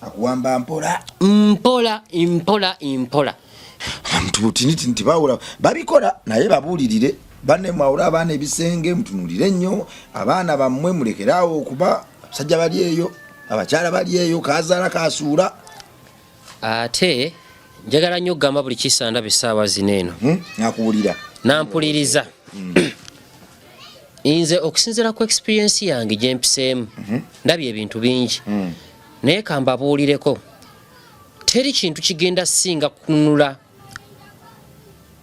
Akuwamba mpola. Mpola mpola mpola. Abantu tiniti nti bawula babikola, naye babuulirire banne, mwawule abaana ebisenge, mutunulire nnyo abaana bammwe, mulekeraawo okuba abasajja bali eyo, abakyala bali eyo, kazaala kasuula. Ate njagala nnyo okugamba buli kisandaba essaawa zino eno. Nakuwulira. Nampuliriza. Nze okusinziira ku experience yange gye mpiseemu, ndabye ebintu bingi, naye kambabuulireko, teri kintu kigenda singa kununula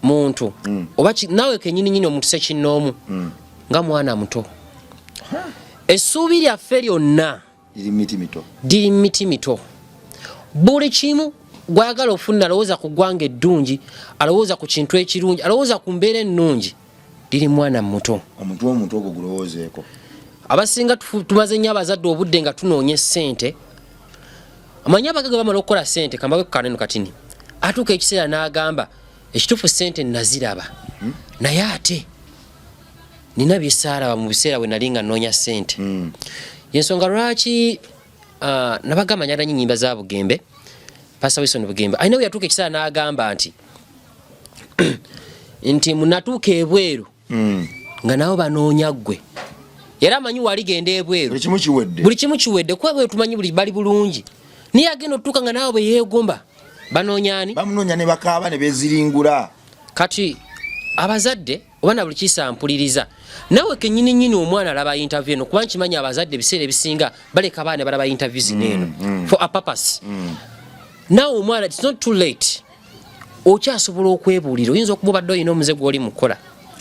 muntu oba naawe kenyini nyini omuntu sekinnoomu nga mwana muto. Essuubi lyaffe lyonna liri miti mito. Liri miti mito. Buli kimu gwayagala ofuna, alowooza ku ggwanga eddungi, alowooza ku kintu ekirungi, alowooza ku mbeera ennungi, liri mwana muto. Omutwe, omuntu ogwo gulowoozeeko. Abasinga tumaze nnyo abazadde obudde nga tunoonya essente. Amanyi abagaga bamala okukola ssente, kambawe ku kaneno katini, atuuka ekiseera n'agamba, ekituufu ssente naziraba, naye ate nina byesaalaba mu biseera bwe nali nga nnoonya ssente. Yensonga lwaki nabagamba njagala nnyo ennyimba za Bugembe, Pastor Wilson Bugembe. Alina we yatuuka ekiseera n'agamba nti munatuuka ebweru nga nabo banoonya ggwe, era amanyi wali genda ebweru. Buli kimu kiwedde. Buli kimu kiwedde, kuba bwe tumanyi buli bali bulungi, naye agenda otutuuka nga naawe bwe yeegomba banoonya ani? Bamunoonya ne bakaaba ne beziringula. Kati abazadde oba na buli kisa mpuliriza, naawe kenyini nyini omwana alaba interview eno, kuba nkimanyi abazadde ebiseera ebisinga baleka abaana balaba interview zino eno for a purpose. Naawe omwana, it's not too late, okyasobola okwebuulira. Oyinza okuba obadde olina omuze gw'oli mukola.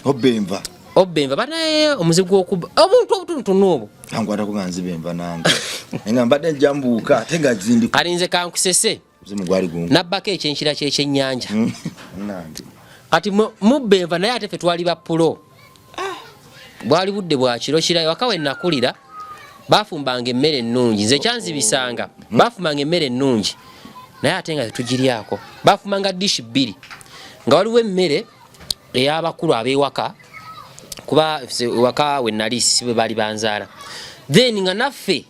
Obba enva. Obba enva, banaye omuze gw'okubba obuntu obutonotono obwo. Ankwatako nga nziba enva nange, naye nga mbadde nja mbuuka ate nga zindi. Kalinze kankusese. Muzimu gwali gungu. Nabbako ekyenkira kyekyennyanja. Nange. Kati mubba enva, naye ate ffe twali ba pro. Bwali budde bwa kiro kira. Ewaka we nakulira bafumbanga emmere ennungi. Nze kyanzibisanga, bafumbanga emmere ennungi, naye ate nga tetugiryako. Bafumbanga dishi bbiri, nga waliwo emmere ey'abakulu ab'ewaka, kuba ffe ewaka we nali si bwe baali banzaala, then nga naffe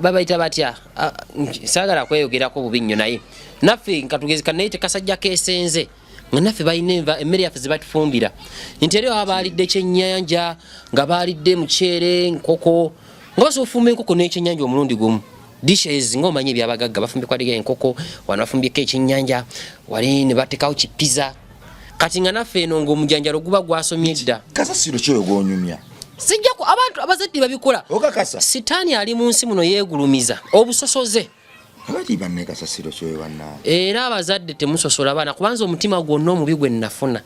babayita batya? Saagala kweyogerako bubi nnyo, naye naffe katugezi kanaye tekasajja kesenze, nga naffe balina enva, emmere yaffe zebatufumbira, nti eri baba baalidde kyennyanja, nga baalidde muceere, nkoko, nga basobola ofumba enkoko n'ekyennyanja omulundi gumu. Dishes ng'omanyi ebyabagagga, bafumbye kwaliga enkoko wano, bafumbyeko ekyennyanja wali, ne batekawo kipiza. Kati nga naffe eno ng'omujanjalo guba gwasomye dda. Kasasiro kyoyo gwonyumya. Sijja ku abantu abazadde babikola. Okakasa? Sitaani ali mu nsi muno yeegulumiza obusosoze. Abali banne kasasiro kyoyo bannange. Era abazadde temusosola baana, kubanza omutima gwonna omubi gwe nnafuna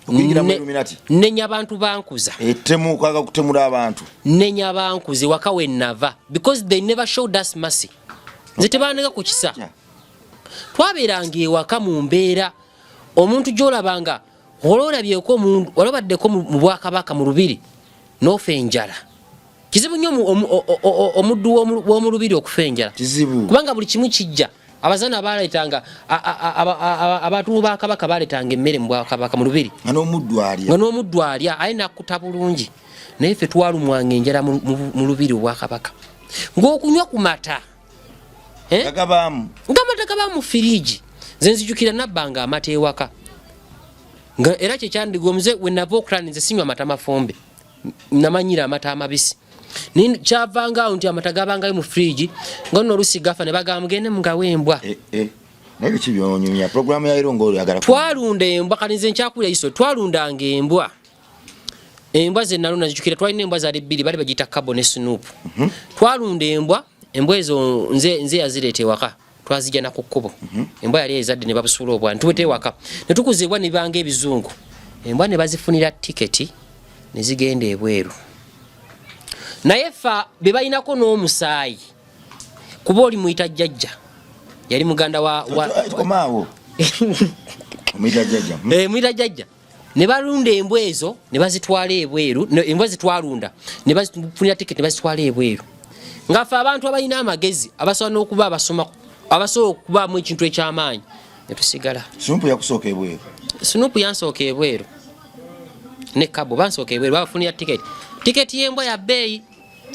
Okuyingira mu Illuminati. Nenya abantu bankuza. Ettemu, kwaga kutemula abantu. Nenya bankuze waka we nava, because they never showed us mercy. Nze tebanega ku kisa. Twabeeranga ewaka mu mbeera omuntu gy'olabanga olwolabyeko omuntu walobaddeko mu bwakabaka mu lubiri n'ofa enjala, kizibu nnyo omuddu w'omu lubiri okufa enjala. Kizibu. Kubanga buli kimu kijja. Abazaana baleetanga, abantu ba kabaka baleetanga emmere mu bwakabaka mu lubiri. Nga n'omuddu alya. Nga n'omuddu alya, aye nakkuta bulungi. Naye ffe twalumwanga enjala mu lubiri obwakabaka, ng'okunywa ku mata. Eh? Gagabaamu. Ng'amata gaba mu firiigi. Nze nzijukira nabbanga amata ewaka, nga era kyekyandiga omuze we nava okutandi. Nze sinywa mata mafumbe, namanyira amata amabisi. Naye kyavanga awo nti amata gabangayo mu firiigi, nga nno olusi gafa ne bagamba mugende mugawe embwa. Eh, eh. Naye biki byonyumya? Programu ya leero ng'oyagala Twalunda embwa. Kati nze nkyakulira iso, twalundanga embwa. Embwa ze nalunda, nzijukira twalina embwa zaali bbiri, bali bagiyita Cabo ne Snoop. Twalunda embwa. Embwa ezo nze yazireeta ewaka, twazijja na ku kkubo. Embwa yali ezadde ne babusuula obwana, tuweta ewaka ne tukuza embwa ne bibanga ebizungu. Embwa ne bazifunira tiketi ne zigenda ebweru, naye fa be balinako n'omusaayi, kuba oli muyita jjajja, yali muganda wa Komaawo. Omuyita jjajja. Eh, muyita jjajja. Ne balunda embwa ezo ne bazitwala ebweru, embwa zitwalunda ne bazifunira tiketi ne bazitwala ebweru. Nga ffe abantu abalina amagezi abasobola n'okuba abasoma, abasobola okubaamu ekintu eky'amaanyi, ne tusigala. Snoop yakusooka ebweru? Snoop yansooka ebweru ne Kabo bansooka ebweru, babafunira tiketi. Tiketi y'embwa ya bbeeyi.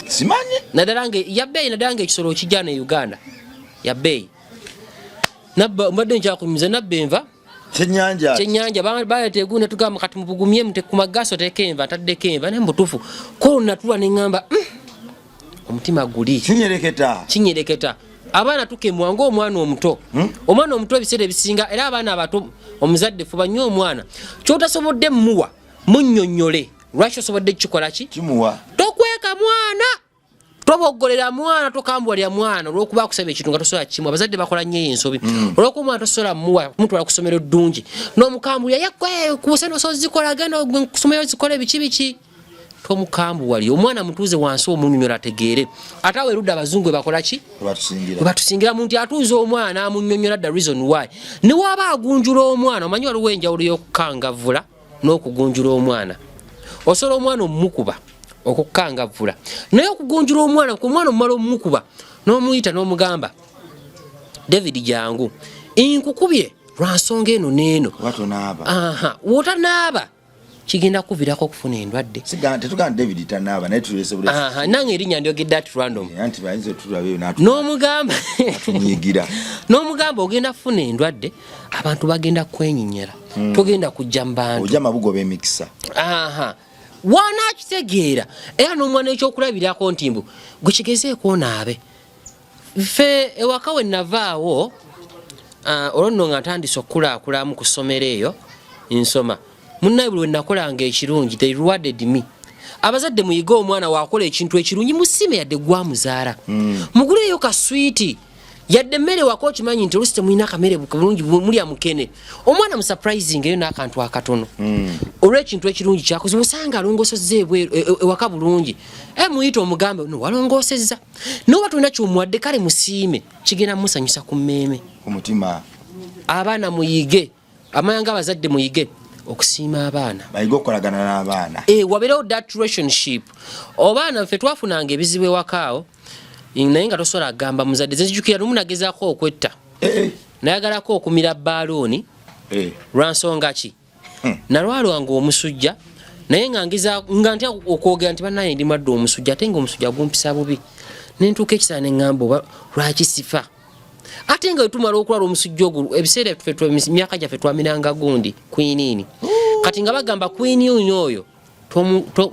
Simanyi. Naddala nga ya bbeeyi, naddala nga ekisolo okijja ne Uganda ya bbeeyi. Nabba mbadde nkyakunyumiza nabba enva. Kyennyanja. Kyennyanja, baleeta egundi ne tugamba kati mubugumye mute ku magaso oteeko enva, ntaddeko enva naye mubutuufu ko natula ne ŋŋamba, omutima guli. Kinyereketa. Kinyereketa. Abaana tukemwa ng'omwana omuto. Omwana omuto ebiseera ebisinga, era abaana abato omuzadde fuba nnyo omwana. Ky'otasobodde mmuwa, munnyonnyole. Lwaki osobodde kukikola ki? Kimuwa. Tokweka mwana. Toboggolera mwana, tokambuwalira mwana olw'okuba akusaba ekintu nga tosobola kimuwa. Abazadde bakola nnyo eyo ensobi. Olw'okuba omwana tosobola muwa, mutwala ku ssomero ddungi. N'omukambulira, ye gwe, ku busente osobola ozikola, genda ku ssomero ozikole biki biki. Tomukambuwalira. Omwana mutuuze wansi omunnyonnyola ategeere. Ate awo erudda abazungu bwe bakola ki? Bwe batusingira. Bwe batusingira mu nti atuuza omwana amunnyonnyola the reason why. Ne waba agunjula omwana, omanyi waliwo enjawulo y'okukangavvula n'okugunjula omwana. Osobola omwana omukuba okukangavvula, naye okugunjula omwana, ku omwana omumala omukuba n'omuyita n'omugamba, David jangu, nkukubye lwa nsonga eno n'eno. Oba tonaaba. Aha, w'otanaaba kigenda kuviirako okufuna endwadde. Siga, tetugamba David tanaaba, naye tulese bulesi. Aha, nange erinnya ndyogedde at random. Anti bayinza otulaba eyo N'omugamba. N'atunyiigira. N'omugamba ogenda kufuna endwadde, abantu bagenda kwenyinyira. Togenda kujja mu bantu. Ojja mabugo b'emikisa. Aha. Wanaakitegeera era n'omwana ekyokulabirako nti mbu gwe kigezeeko onaabe. Ffe ewaka we navaawo, olwo nno nga ntandise okukulaakulaamu ku ssomero eyo nsoma. Munnaye buli we nakolanga ekirungi, they rewarded me. Abazadde muyige omwana waakola ekintu ekirungi musiime yadde gwamuzaala. Muguleeyo ka swiiti. Yadde emmere waka okimanyi nti oluusi temulina kamere bulungi mulya mukene. Omwana mu surprising eyo n'akantu akatono. Olw'ekintu ekirungi kyakoze, osanga alongoosezza ebweru, ewaka bulungi. Muyite omugambe, no, walongoosezza. N'oba tolina ky'omuwadde kale musiime, kigenda musanyusa ku mmeeme. Ku mutima. Abaana muyige, amanya ng'abazadde muyige okusiima abaana. Bayige okukolagana n'abaana. Wabeerewo that relationship. Abaana ffe twafunanga ebizibu ewaka awo, naye nga tosobola kugamba muzadde. Nze nzijukira lumu nagezaako okwetta. Nayagalako okumira bbaluuni. Lwa nsonga ki? Nalwalwanga omusujja, naye nga ngeza, nga ntya okwogera nti bannaye ndi mwadde omusujja, ate nga omusujja gumpisa bubi. Ne ntuuka ekiseera ne ŋŋamba oba lwaki sifa? Ate nga tumala okulwala omusujja ogwo, ebiseera ffe emyaka gyaffe twamiranga gundi kwiniini. Kati nga bagamba kwiniini oyo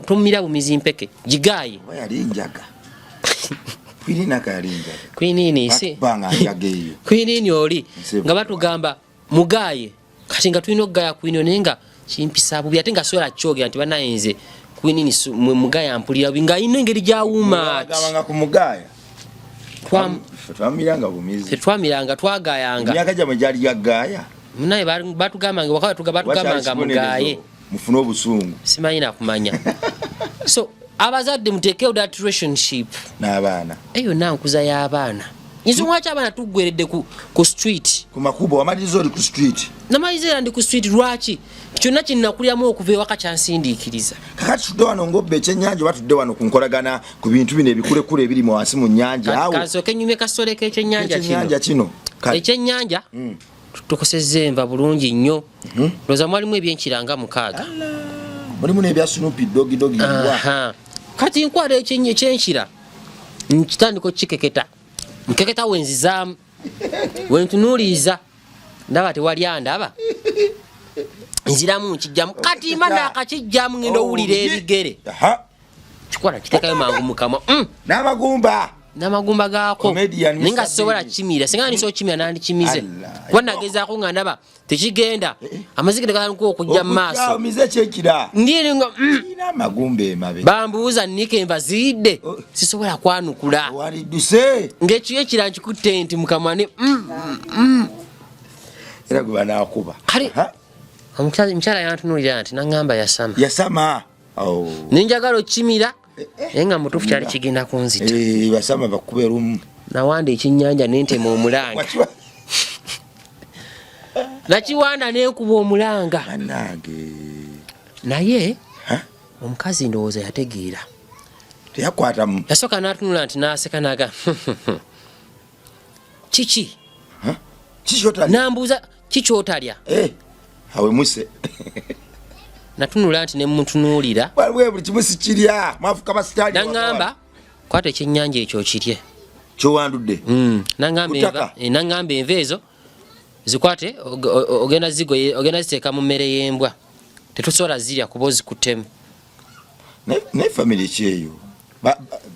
tomumira bumizi mpeke, gigaaye. Oba yali njaga. Kwiniini aka yali njaga. Kwiniini si. Bakubanga njaga eyo. Kwiniini oli Nsibu. nga batugamba mugaaye. Kati nga tulina okugaya kwiniini naye nga kimpisa bubi, ate nga sobola kyogera nti bannaye nze kwiniini mwe mugaya mpulira bubi, ng'alina engeri gy'awuuma ati. Bagabanga ku mugaaya. Ffe twamiranga bumizi. Ffe twamiranga, twagayanga. Emyaka gyammwe gyali gya gaaya. Munnaye batugambanga, waka batugambanga Wakyali kibonerezo, mugaaye. Mufune obusungu. Simanyi na kumanya. So abazadde muteekewo that relationship n'abaana. Eyo yonna nkuza y'abaana. Nsonga lwaki abaana tuggweredde ku street. Ku makubo, wamaliriza oli ku street. Namaliriza era ndi ku street. Lwaki? Kyonna kye nakuliramu okuva ewaka kyansindiikiriza. Kakati tudde wano ng'obba ekyennyanja oba tudde wano ku nkolagana ku bintu bino ebikulekule ebiri mu wansi mu nnyanja awo. Kansooke nnyumye kasole k'ekyennyanja kino. Ekyennyanja kino. Kale. Ekyennyanja, tukosezza enva bulungi nnyo. Ndowooza mwalimu ebyenkira nga 6. Allah. Mulimu n'ebya Snoopy Doggy Doggy mbwa. Aha. Kati nkwata ekyenkira, nkitandika okukikeketa. Nkeketa we nzizaamu. We ntunuuliza, ndaba tewali andaba. Nziramu nkijjamu. Kati mba naakakijjamu ngenda owulira ebigere. Kikwata kiteekayo mangu mu kamwa. N'amagumba. N'amagumba gaako. Comedian Naye nga Mister sisobola Bean. kukimira. Singa nsobola okukimira nandikimize. Allah. Kuba nagezaako nga ndaba tekigenda. Amazzi gatandika okujja mu maaso. Okujja omize ekyekira. Ndiiri nga, Kirina amagumba emabega. Bambuuza nnika enva ziridde. Oh. Sisobola kwanukula. Walidduse. Ng'ekiyo ekira nkikutte nti mu kamwa ne, Era gwe banaakuba. Kale, Aha. omukyala yantunuulira nti n'aŋŋamba yasama. Yasama. Oh. Ne njagala okukimira, naye nga mutuufu kyali kigenda kunzita. Basama bakube lumu. Nawanda ekyennyanja ne ntema omulanga. Wakiwa. Nakiwanda nenkuba omulanga. Bannange. Naye omukazi ndowooza yategeera. Teyakwatamu. Yasooka n'atunula nti n'aseka naga kiki? Nambuuza kiki otalya? Eh, awe muse. Natunula nti ne mutunuulira. Waliwo buli kimu sikirya, mwafuka basitaali. Naŋŋamba kwata ekyennyanja ekyo okirye. Kyowandudde? Naŋŋamba enva ezo zikwate ogenda zigoye ogenda ziteeka mu mmere y'embwa. Tetusobola zirya kuba ozikuttemu. Naye famire ki eyo?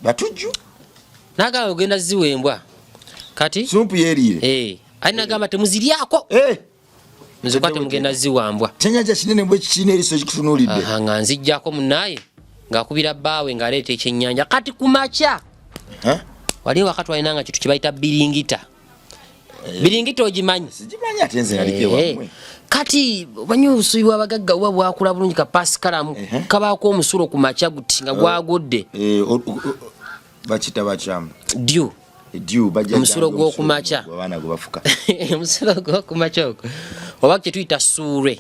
Batujju? Nagamba ogenda ziwa embwa. Kati sumpu yeriire. Ali nagamba temuziryako. Nzikwate mugenda ziwambwa. Kyenyanja kinene bwe kikina eriiso ekikutunuulidde. Aha, nga nzijjako munnaye ng'akubira bbaawe ng'aleeta ekyennyanja. Kati ku makya. Wali ewaka twalinanga kintu kye bayita biringita. Biringita ogimanyi? Sigimanyi ate nze naliko ewammwe. Kati omanyi obusubi bw'abagagga buba bwakula bulungi ka pasikalamu kabaako omusulo ku makya guti nga gwagudde. Bakita bakyamu. Dew. Dew, bajja Omusulo jjangu gw'okumakya. omusulo abaana gwe bafuka. Omusulo gw'okumakya ogwo. Oba kye tuyita ssuulwe.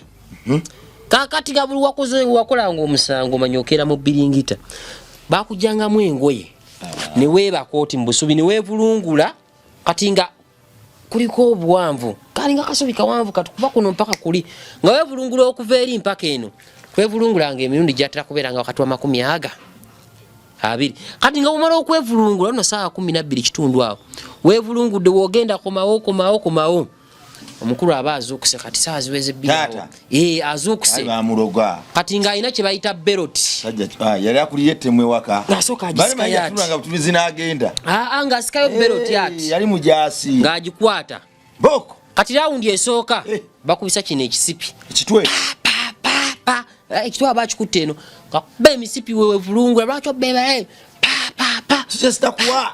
Kaakati nga buli wakoze wakolanga omusango omanyi okeera mu biringita. Bakuggyangamu engoye. Ne weebaka oti mu busubi ne weevulungula kati nga kuliko obuwanvu. Kalinga kasubi kawanvu kati kuva kuno mpaka kuli. Nga weevulungula okuva eri mpaka eno. Twevulungulanga emirundi gyatera kubeera nga wakati wa makumi aga abiri. Kati nga bw'omala okwevulungula ono ssaawa kumi na bbiri kitundu awo. Weevulungudde w'ogenda komawo, komawo, komawo. Omukulu aba azuukuse kati ssaawa ziweze bbiri awo. Taata. Azuukuse. Ayi bamuloga. Kati ng'alina kye bayita beroti. Sajja, yali akulira ettemu ewaka. Ng'asooka agisikayo Bali manyi ati. yatulanga butumizi n'agenda. Ng'asikayo beroti ati. Yali mujaasi. Ng'agikwata. Boko. Kati rawundi esooka, bakubisa kino ekisipi. Ekitwe. Pa, pa, pa, pa. Ekitwe aba akikutte eno. Kakuba emisipi wewe vulungula, lwaki obeba, pa, pa, pa. Kiki ekitakuwa?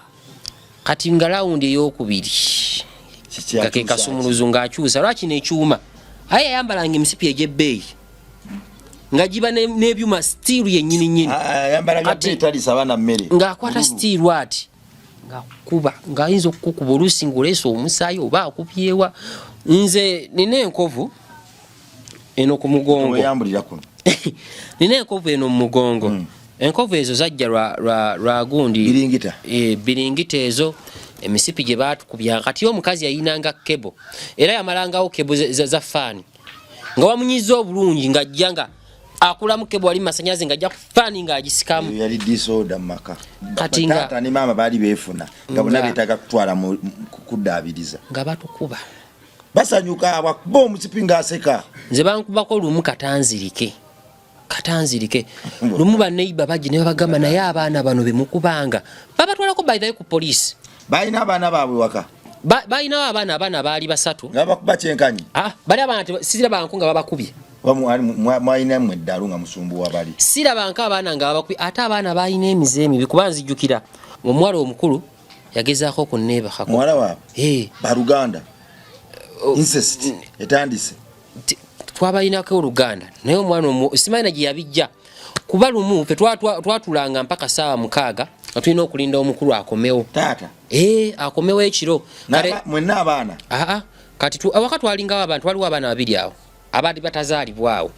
Kati nga rawundi ey'okubiri. Kiki Nga ke akyusa kasumuluzo ng'akyusa, lwaki n'ekyuma? Aye yayambalanga emisipi egy'ebbeeyi. Nga giba n'ebyuma sitiiru yennyini nnyini. Ayambala bya Kati bbeeyi talisa abaana mmere. Ng'akwata sitiiru ati. Ng'akuba, ng'ayinza okukukuba oluusi ng'oleese omusaayi oba akubyewa. Nze nina enkovu eno ku mugongo. Weyambulira kuno. Nina enkovu eno mu mugongo. Enkovu ezo zajja lwa gundi. Biringita. Biringita ezo emisipi gye baatukubya. Kati omukazi yayinanga kebo. Era yamalangawo kebo za faani. Nga wamunyiza obulungi ng'ajja nga akulamu kebo wali masanyaze ng'ajja ku faani ng'agisikamu. Eyo yali disorder mu maka. Kati nga taata ne maama baali beefuna nga bonna Nga beetaaga kutwala mu kuddaabiriza. Nga batukuba. Basanyuka bwakuba omusipi ng'aseka. Nze bankubako lumu katanzirike. Katanzirike. Lumu ba neighbor bajja ne babagamba naye abaana bano be mukubanga. Babatwalako by the way ku police. Balina abaana baabwe waka. Balinawo abaana, abaana baali basatu. Nga bakuba kyenkanyi. Bali abaana sirabanko nga babakubye. Mwalina mmwe eddalu nga musumbuwa bali. Sirabanko abaana nga babakubye, ate abaana balina emize emibi kuba nzijjukira omuwala omukulu yagezaako okunneebakako. Muwala waabwe? Baluganda. Incest etandise. Twabalinako oluganda naye omwana simanyi na gye yabijja. Kuba lumu ffe twatulanga mpaka ssaawa 6 nga tulina okulinda omukulu akomewo. Taata. Akomewo ekiro. Kale Mwenna abaana? Kati awaka twalingawo abantu, waliwo abaana babiri awo abaali batazaalibwa awo.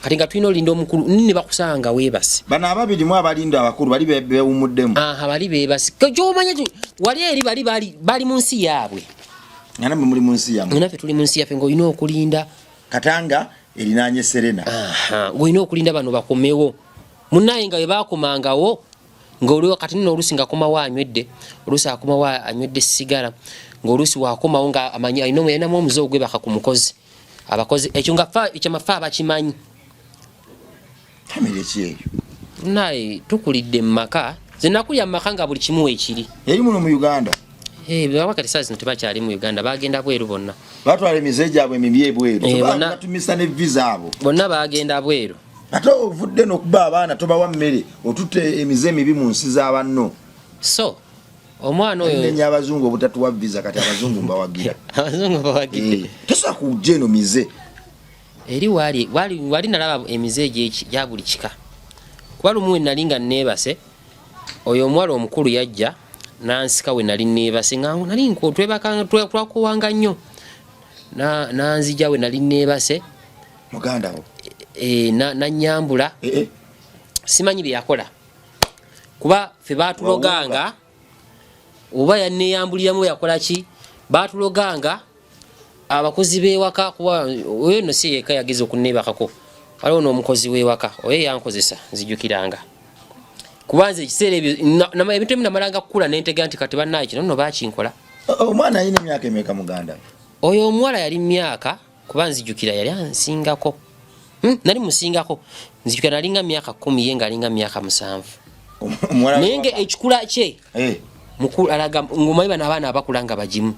Kati nga tulina olinda omukulu, nne bakusanga weebase. Bano ababiri mu abalinda abakulu bali beewumuddemu. Aha, bali beebase. Gy'omanya wali eri bali bali mu nsi yaabwe. Nga nammwe muli mu nsi yammwe. Nga naffe tuli mu nsi yaffe ng'olina okulinda. Katanga erinaanye Serena. Aha, ng'olina okulinda bano bakomewo. Munnaye nga bwe baakomangawo, ng'oliwo kati nno oluusi ng'akomawo anywedde, oluusi akomawo anywedde sigala, ng'oluusi w'akomawo nga amanyi alina alinamu omuze ogwebaka ku mukozi. Abakozi, ekyo nga ekyo amafa abakimanyi. Famire ki eyo? Naye tukulidde mu maka. Nze nakulira mu maka nga buli kimu weekiri. Eri muno mu Uganda? Baba kati saa zino tebakyali mu Uganda, bagenda bweru bonna. Batwala emize gyabwe emibi ebweru. Baba batumisa ne visa abo. Bonna bagenda bweru. Ate ovudde n'okuba abaana tobawa mmere, otutte emize emibi mu nsi za banno. So, omwana oyo Nenya abazungu obutatuwa visa, kati abazungu mbawagira. Abazungu mbawagidde. Tosobola kujja eno mize. Eri wali nalaba emize egya buli kika. Kuba lumu we nali nga neebase, oyo omuwala omukulu yajja n'ansika we nali neebase, nga nali twakowanga nnyo. Nanzija we nali neebase. Muganda wo? E, nanyambula. Eh, eh. Simanyi bye yakola, kuba ffe batuloganga oba yaneyambuliramu, yakola ki, batuloganga abakozi b'ewaka, kuba oyo nno si yeka yageza okunneebakako, waliwo n'omukozi w'ewaka oyo yankozesa. Nzijukiranga, kuba nze ekiseera ebyo ebintu ebimu namalanga kukula nentega nti kati bannaye kino nno bakinkola. Omwana alina emyaka emeka, muganda? Oyo omuwala yali myaka, kuba nzijukira yali ansingako. Nali musingako, nzijukira nalinga myaka 10, ye ngaalinga myaka 7. Omuwala? Naye nga ekikula kye mukulu, alaga ngomanyi bano abaana abakula nga bagimu.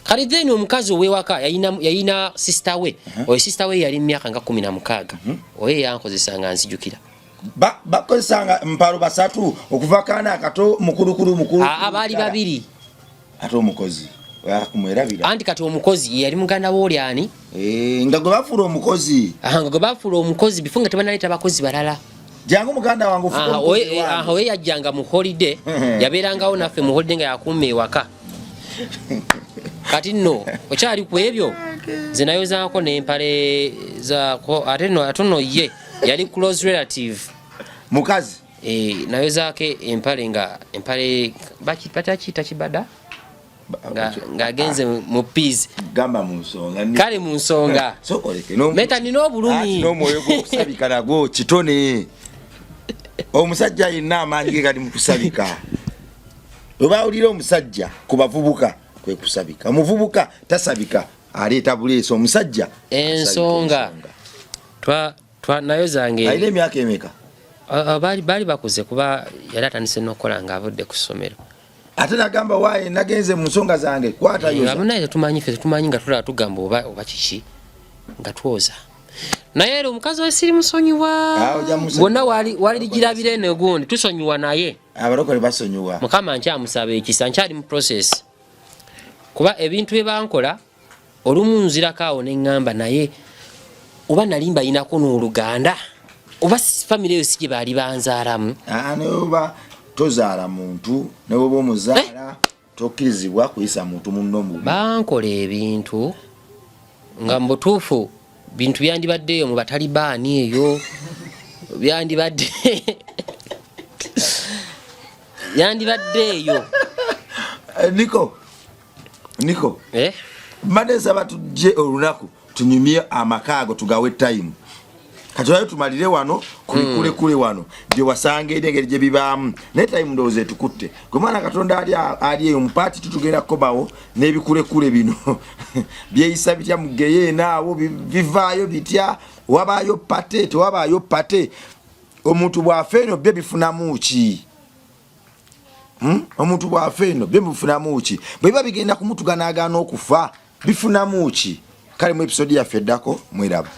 Kati then omukazi owewaka yayina sister we. Oyo sister we yali myaka nga 16, oyo yankozesa nga nzijukira. Bakozesanga mpalo basatu, okuva kaana akato, mukulukulu, mukulu. Aa, baali babiri. Ate omukozi akumwerabira? Anti kati omukozi ye yali muganda wooli ani. Eh, nga gwe bafuula omukozi. Aha, nga gwe bafuula omukozi bifo nga tebanaleeta bakozi balala. Jangu muganda wange ofuke Aha, omukozi oye wange. Aha, oye yajjanga mu holiday, yabeerangawo naffe mu holiday nga yakuuma ewaka. Kati nno okyali ku ebyo, nze nayozaako n'empale zaako, ate nno ate nno ye yali close relative. Mukazi? Eh, nayozaako empale, nga empale batakiyita kibada, ng'agenze mu peas. Gamba mu nsonga. Kale mu nsonga. Sokoleke. Meta nina obulumi. N'omwoyo gw'okusabika nagwo kitone. Omusajja yenna amaanyi ge gali mu kusabika. Webawulira omusajja ku bavubuka kwe kusabika. Omuvubuka tasabika, aleeta buleesi. Omusajja asabika. Ensonga twa nayo zange. Alina emyaka emeka? Baali bakuze, kuba yali atandise n'okukola ng'avudde ku ssomero. Ate nagamba, waaye nagenze mu nsonga zange, kwata yoza. Abunaye tetumanyi, ffe tetumanyi, nga tulaba tugamba oba kiki, nga twoza. Naye era omukazi we siri musonyiwa. Ah, ojja musonyiwa. Bwonna wali ligirabira eno egundi tusonyiwa naye. Abalokole basonyiwa. Mukama nkyamusaba ekisa, nkyali mu process, kuba ebintu bye bankola olumu nzirako awo neŋŋamba, naye oba nali mbayinako n'oluganda, oba famire eyo si gye baali banzaalamu. Ah, neoba tozaala muntu, newoba omuzaala, tokkirizibwa kuyisa muntu munno mubi. Bankola ebintu nga mu butuufu bintu byandibadde eyo mu batalibaani, eyo byandibadde eyo. Eh, Niko. Eh? Mbadde nsaba tujje olunaku tunyumye amaka ago, tugawe time. Kati olayo tumalire wano ku bikulekule wano gye wasanga eri engeri gye bibaamu, naye time ndowooza etukutte. Gwe mwana Katonda ali eyo mu part tutugenda kukomawo n'ebikulekule bino byeyisa bitya mu geyeena awo, bivaayo bitya, wabaayo party, tewabaayo party, omuntu bw'afa eno byo bifunamu ki? Omuntu bw'afa eno byo bifunamu ki? Bwe biba bigenda kumutuga n'agaana okufa, bifunamu ki? Kale mu episode yaffe eddako mweraba.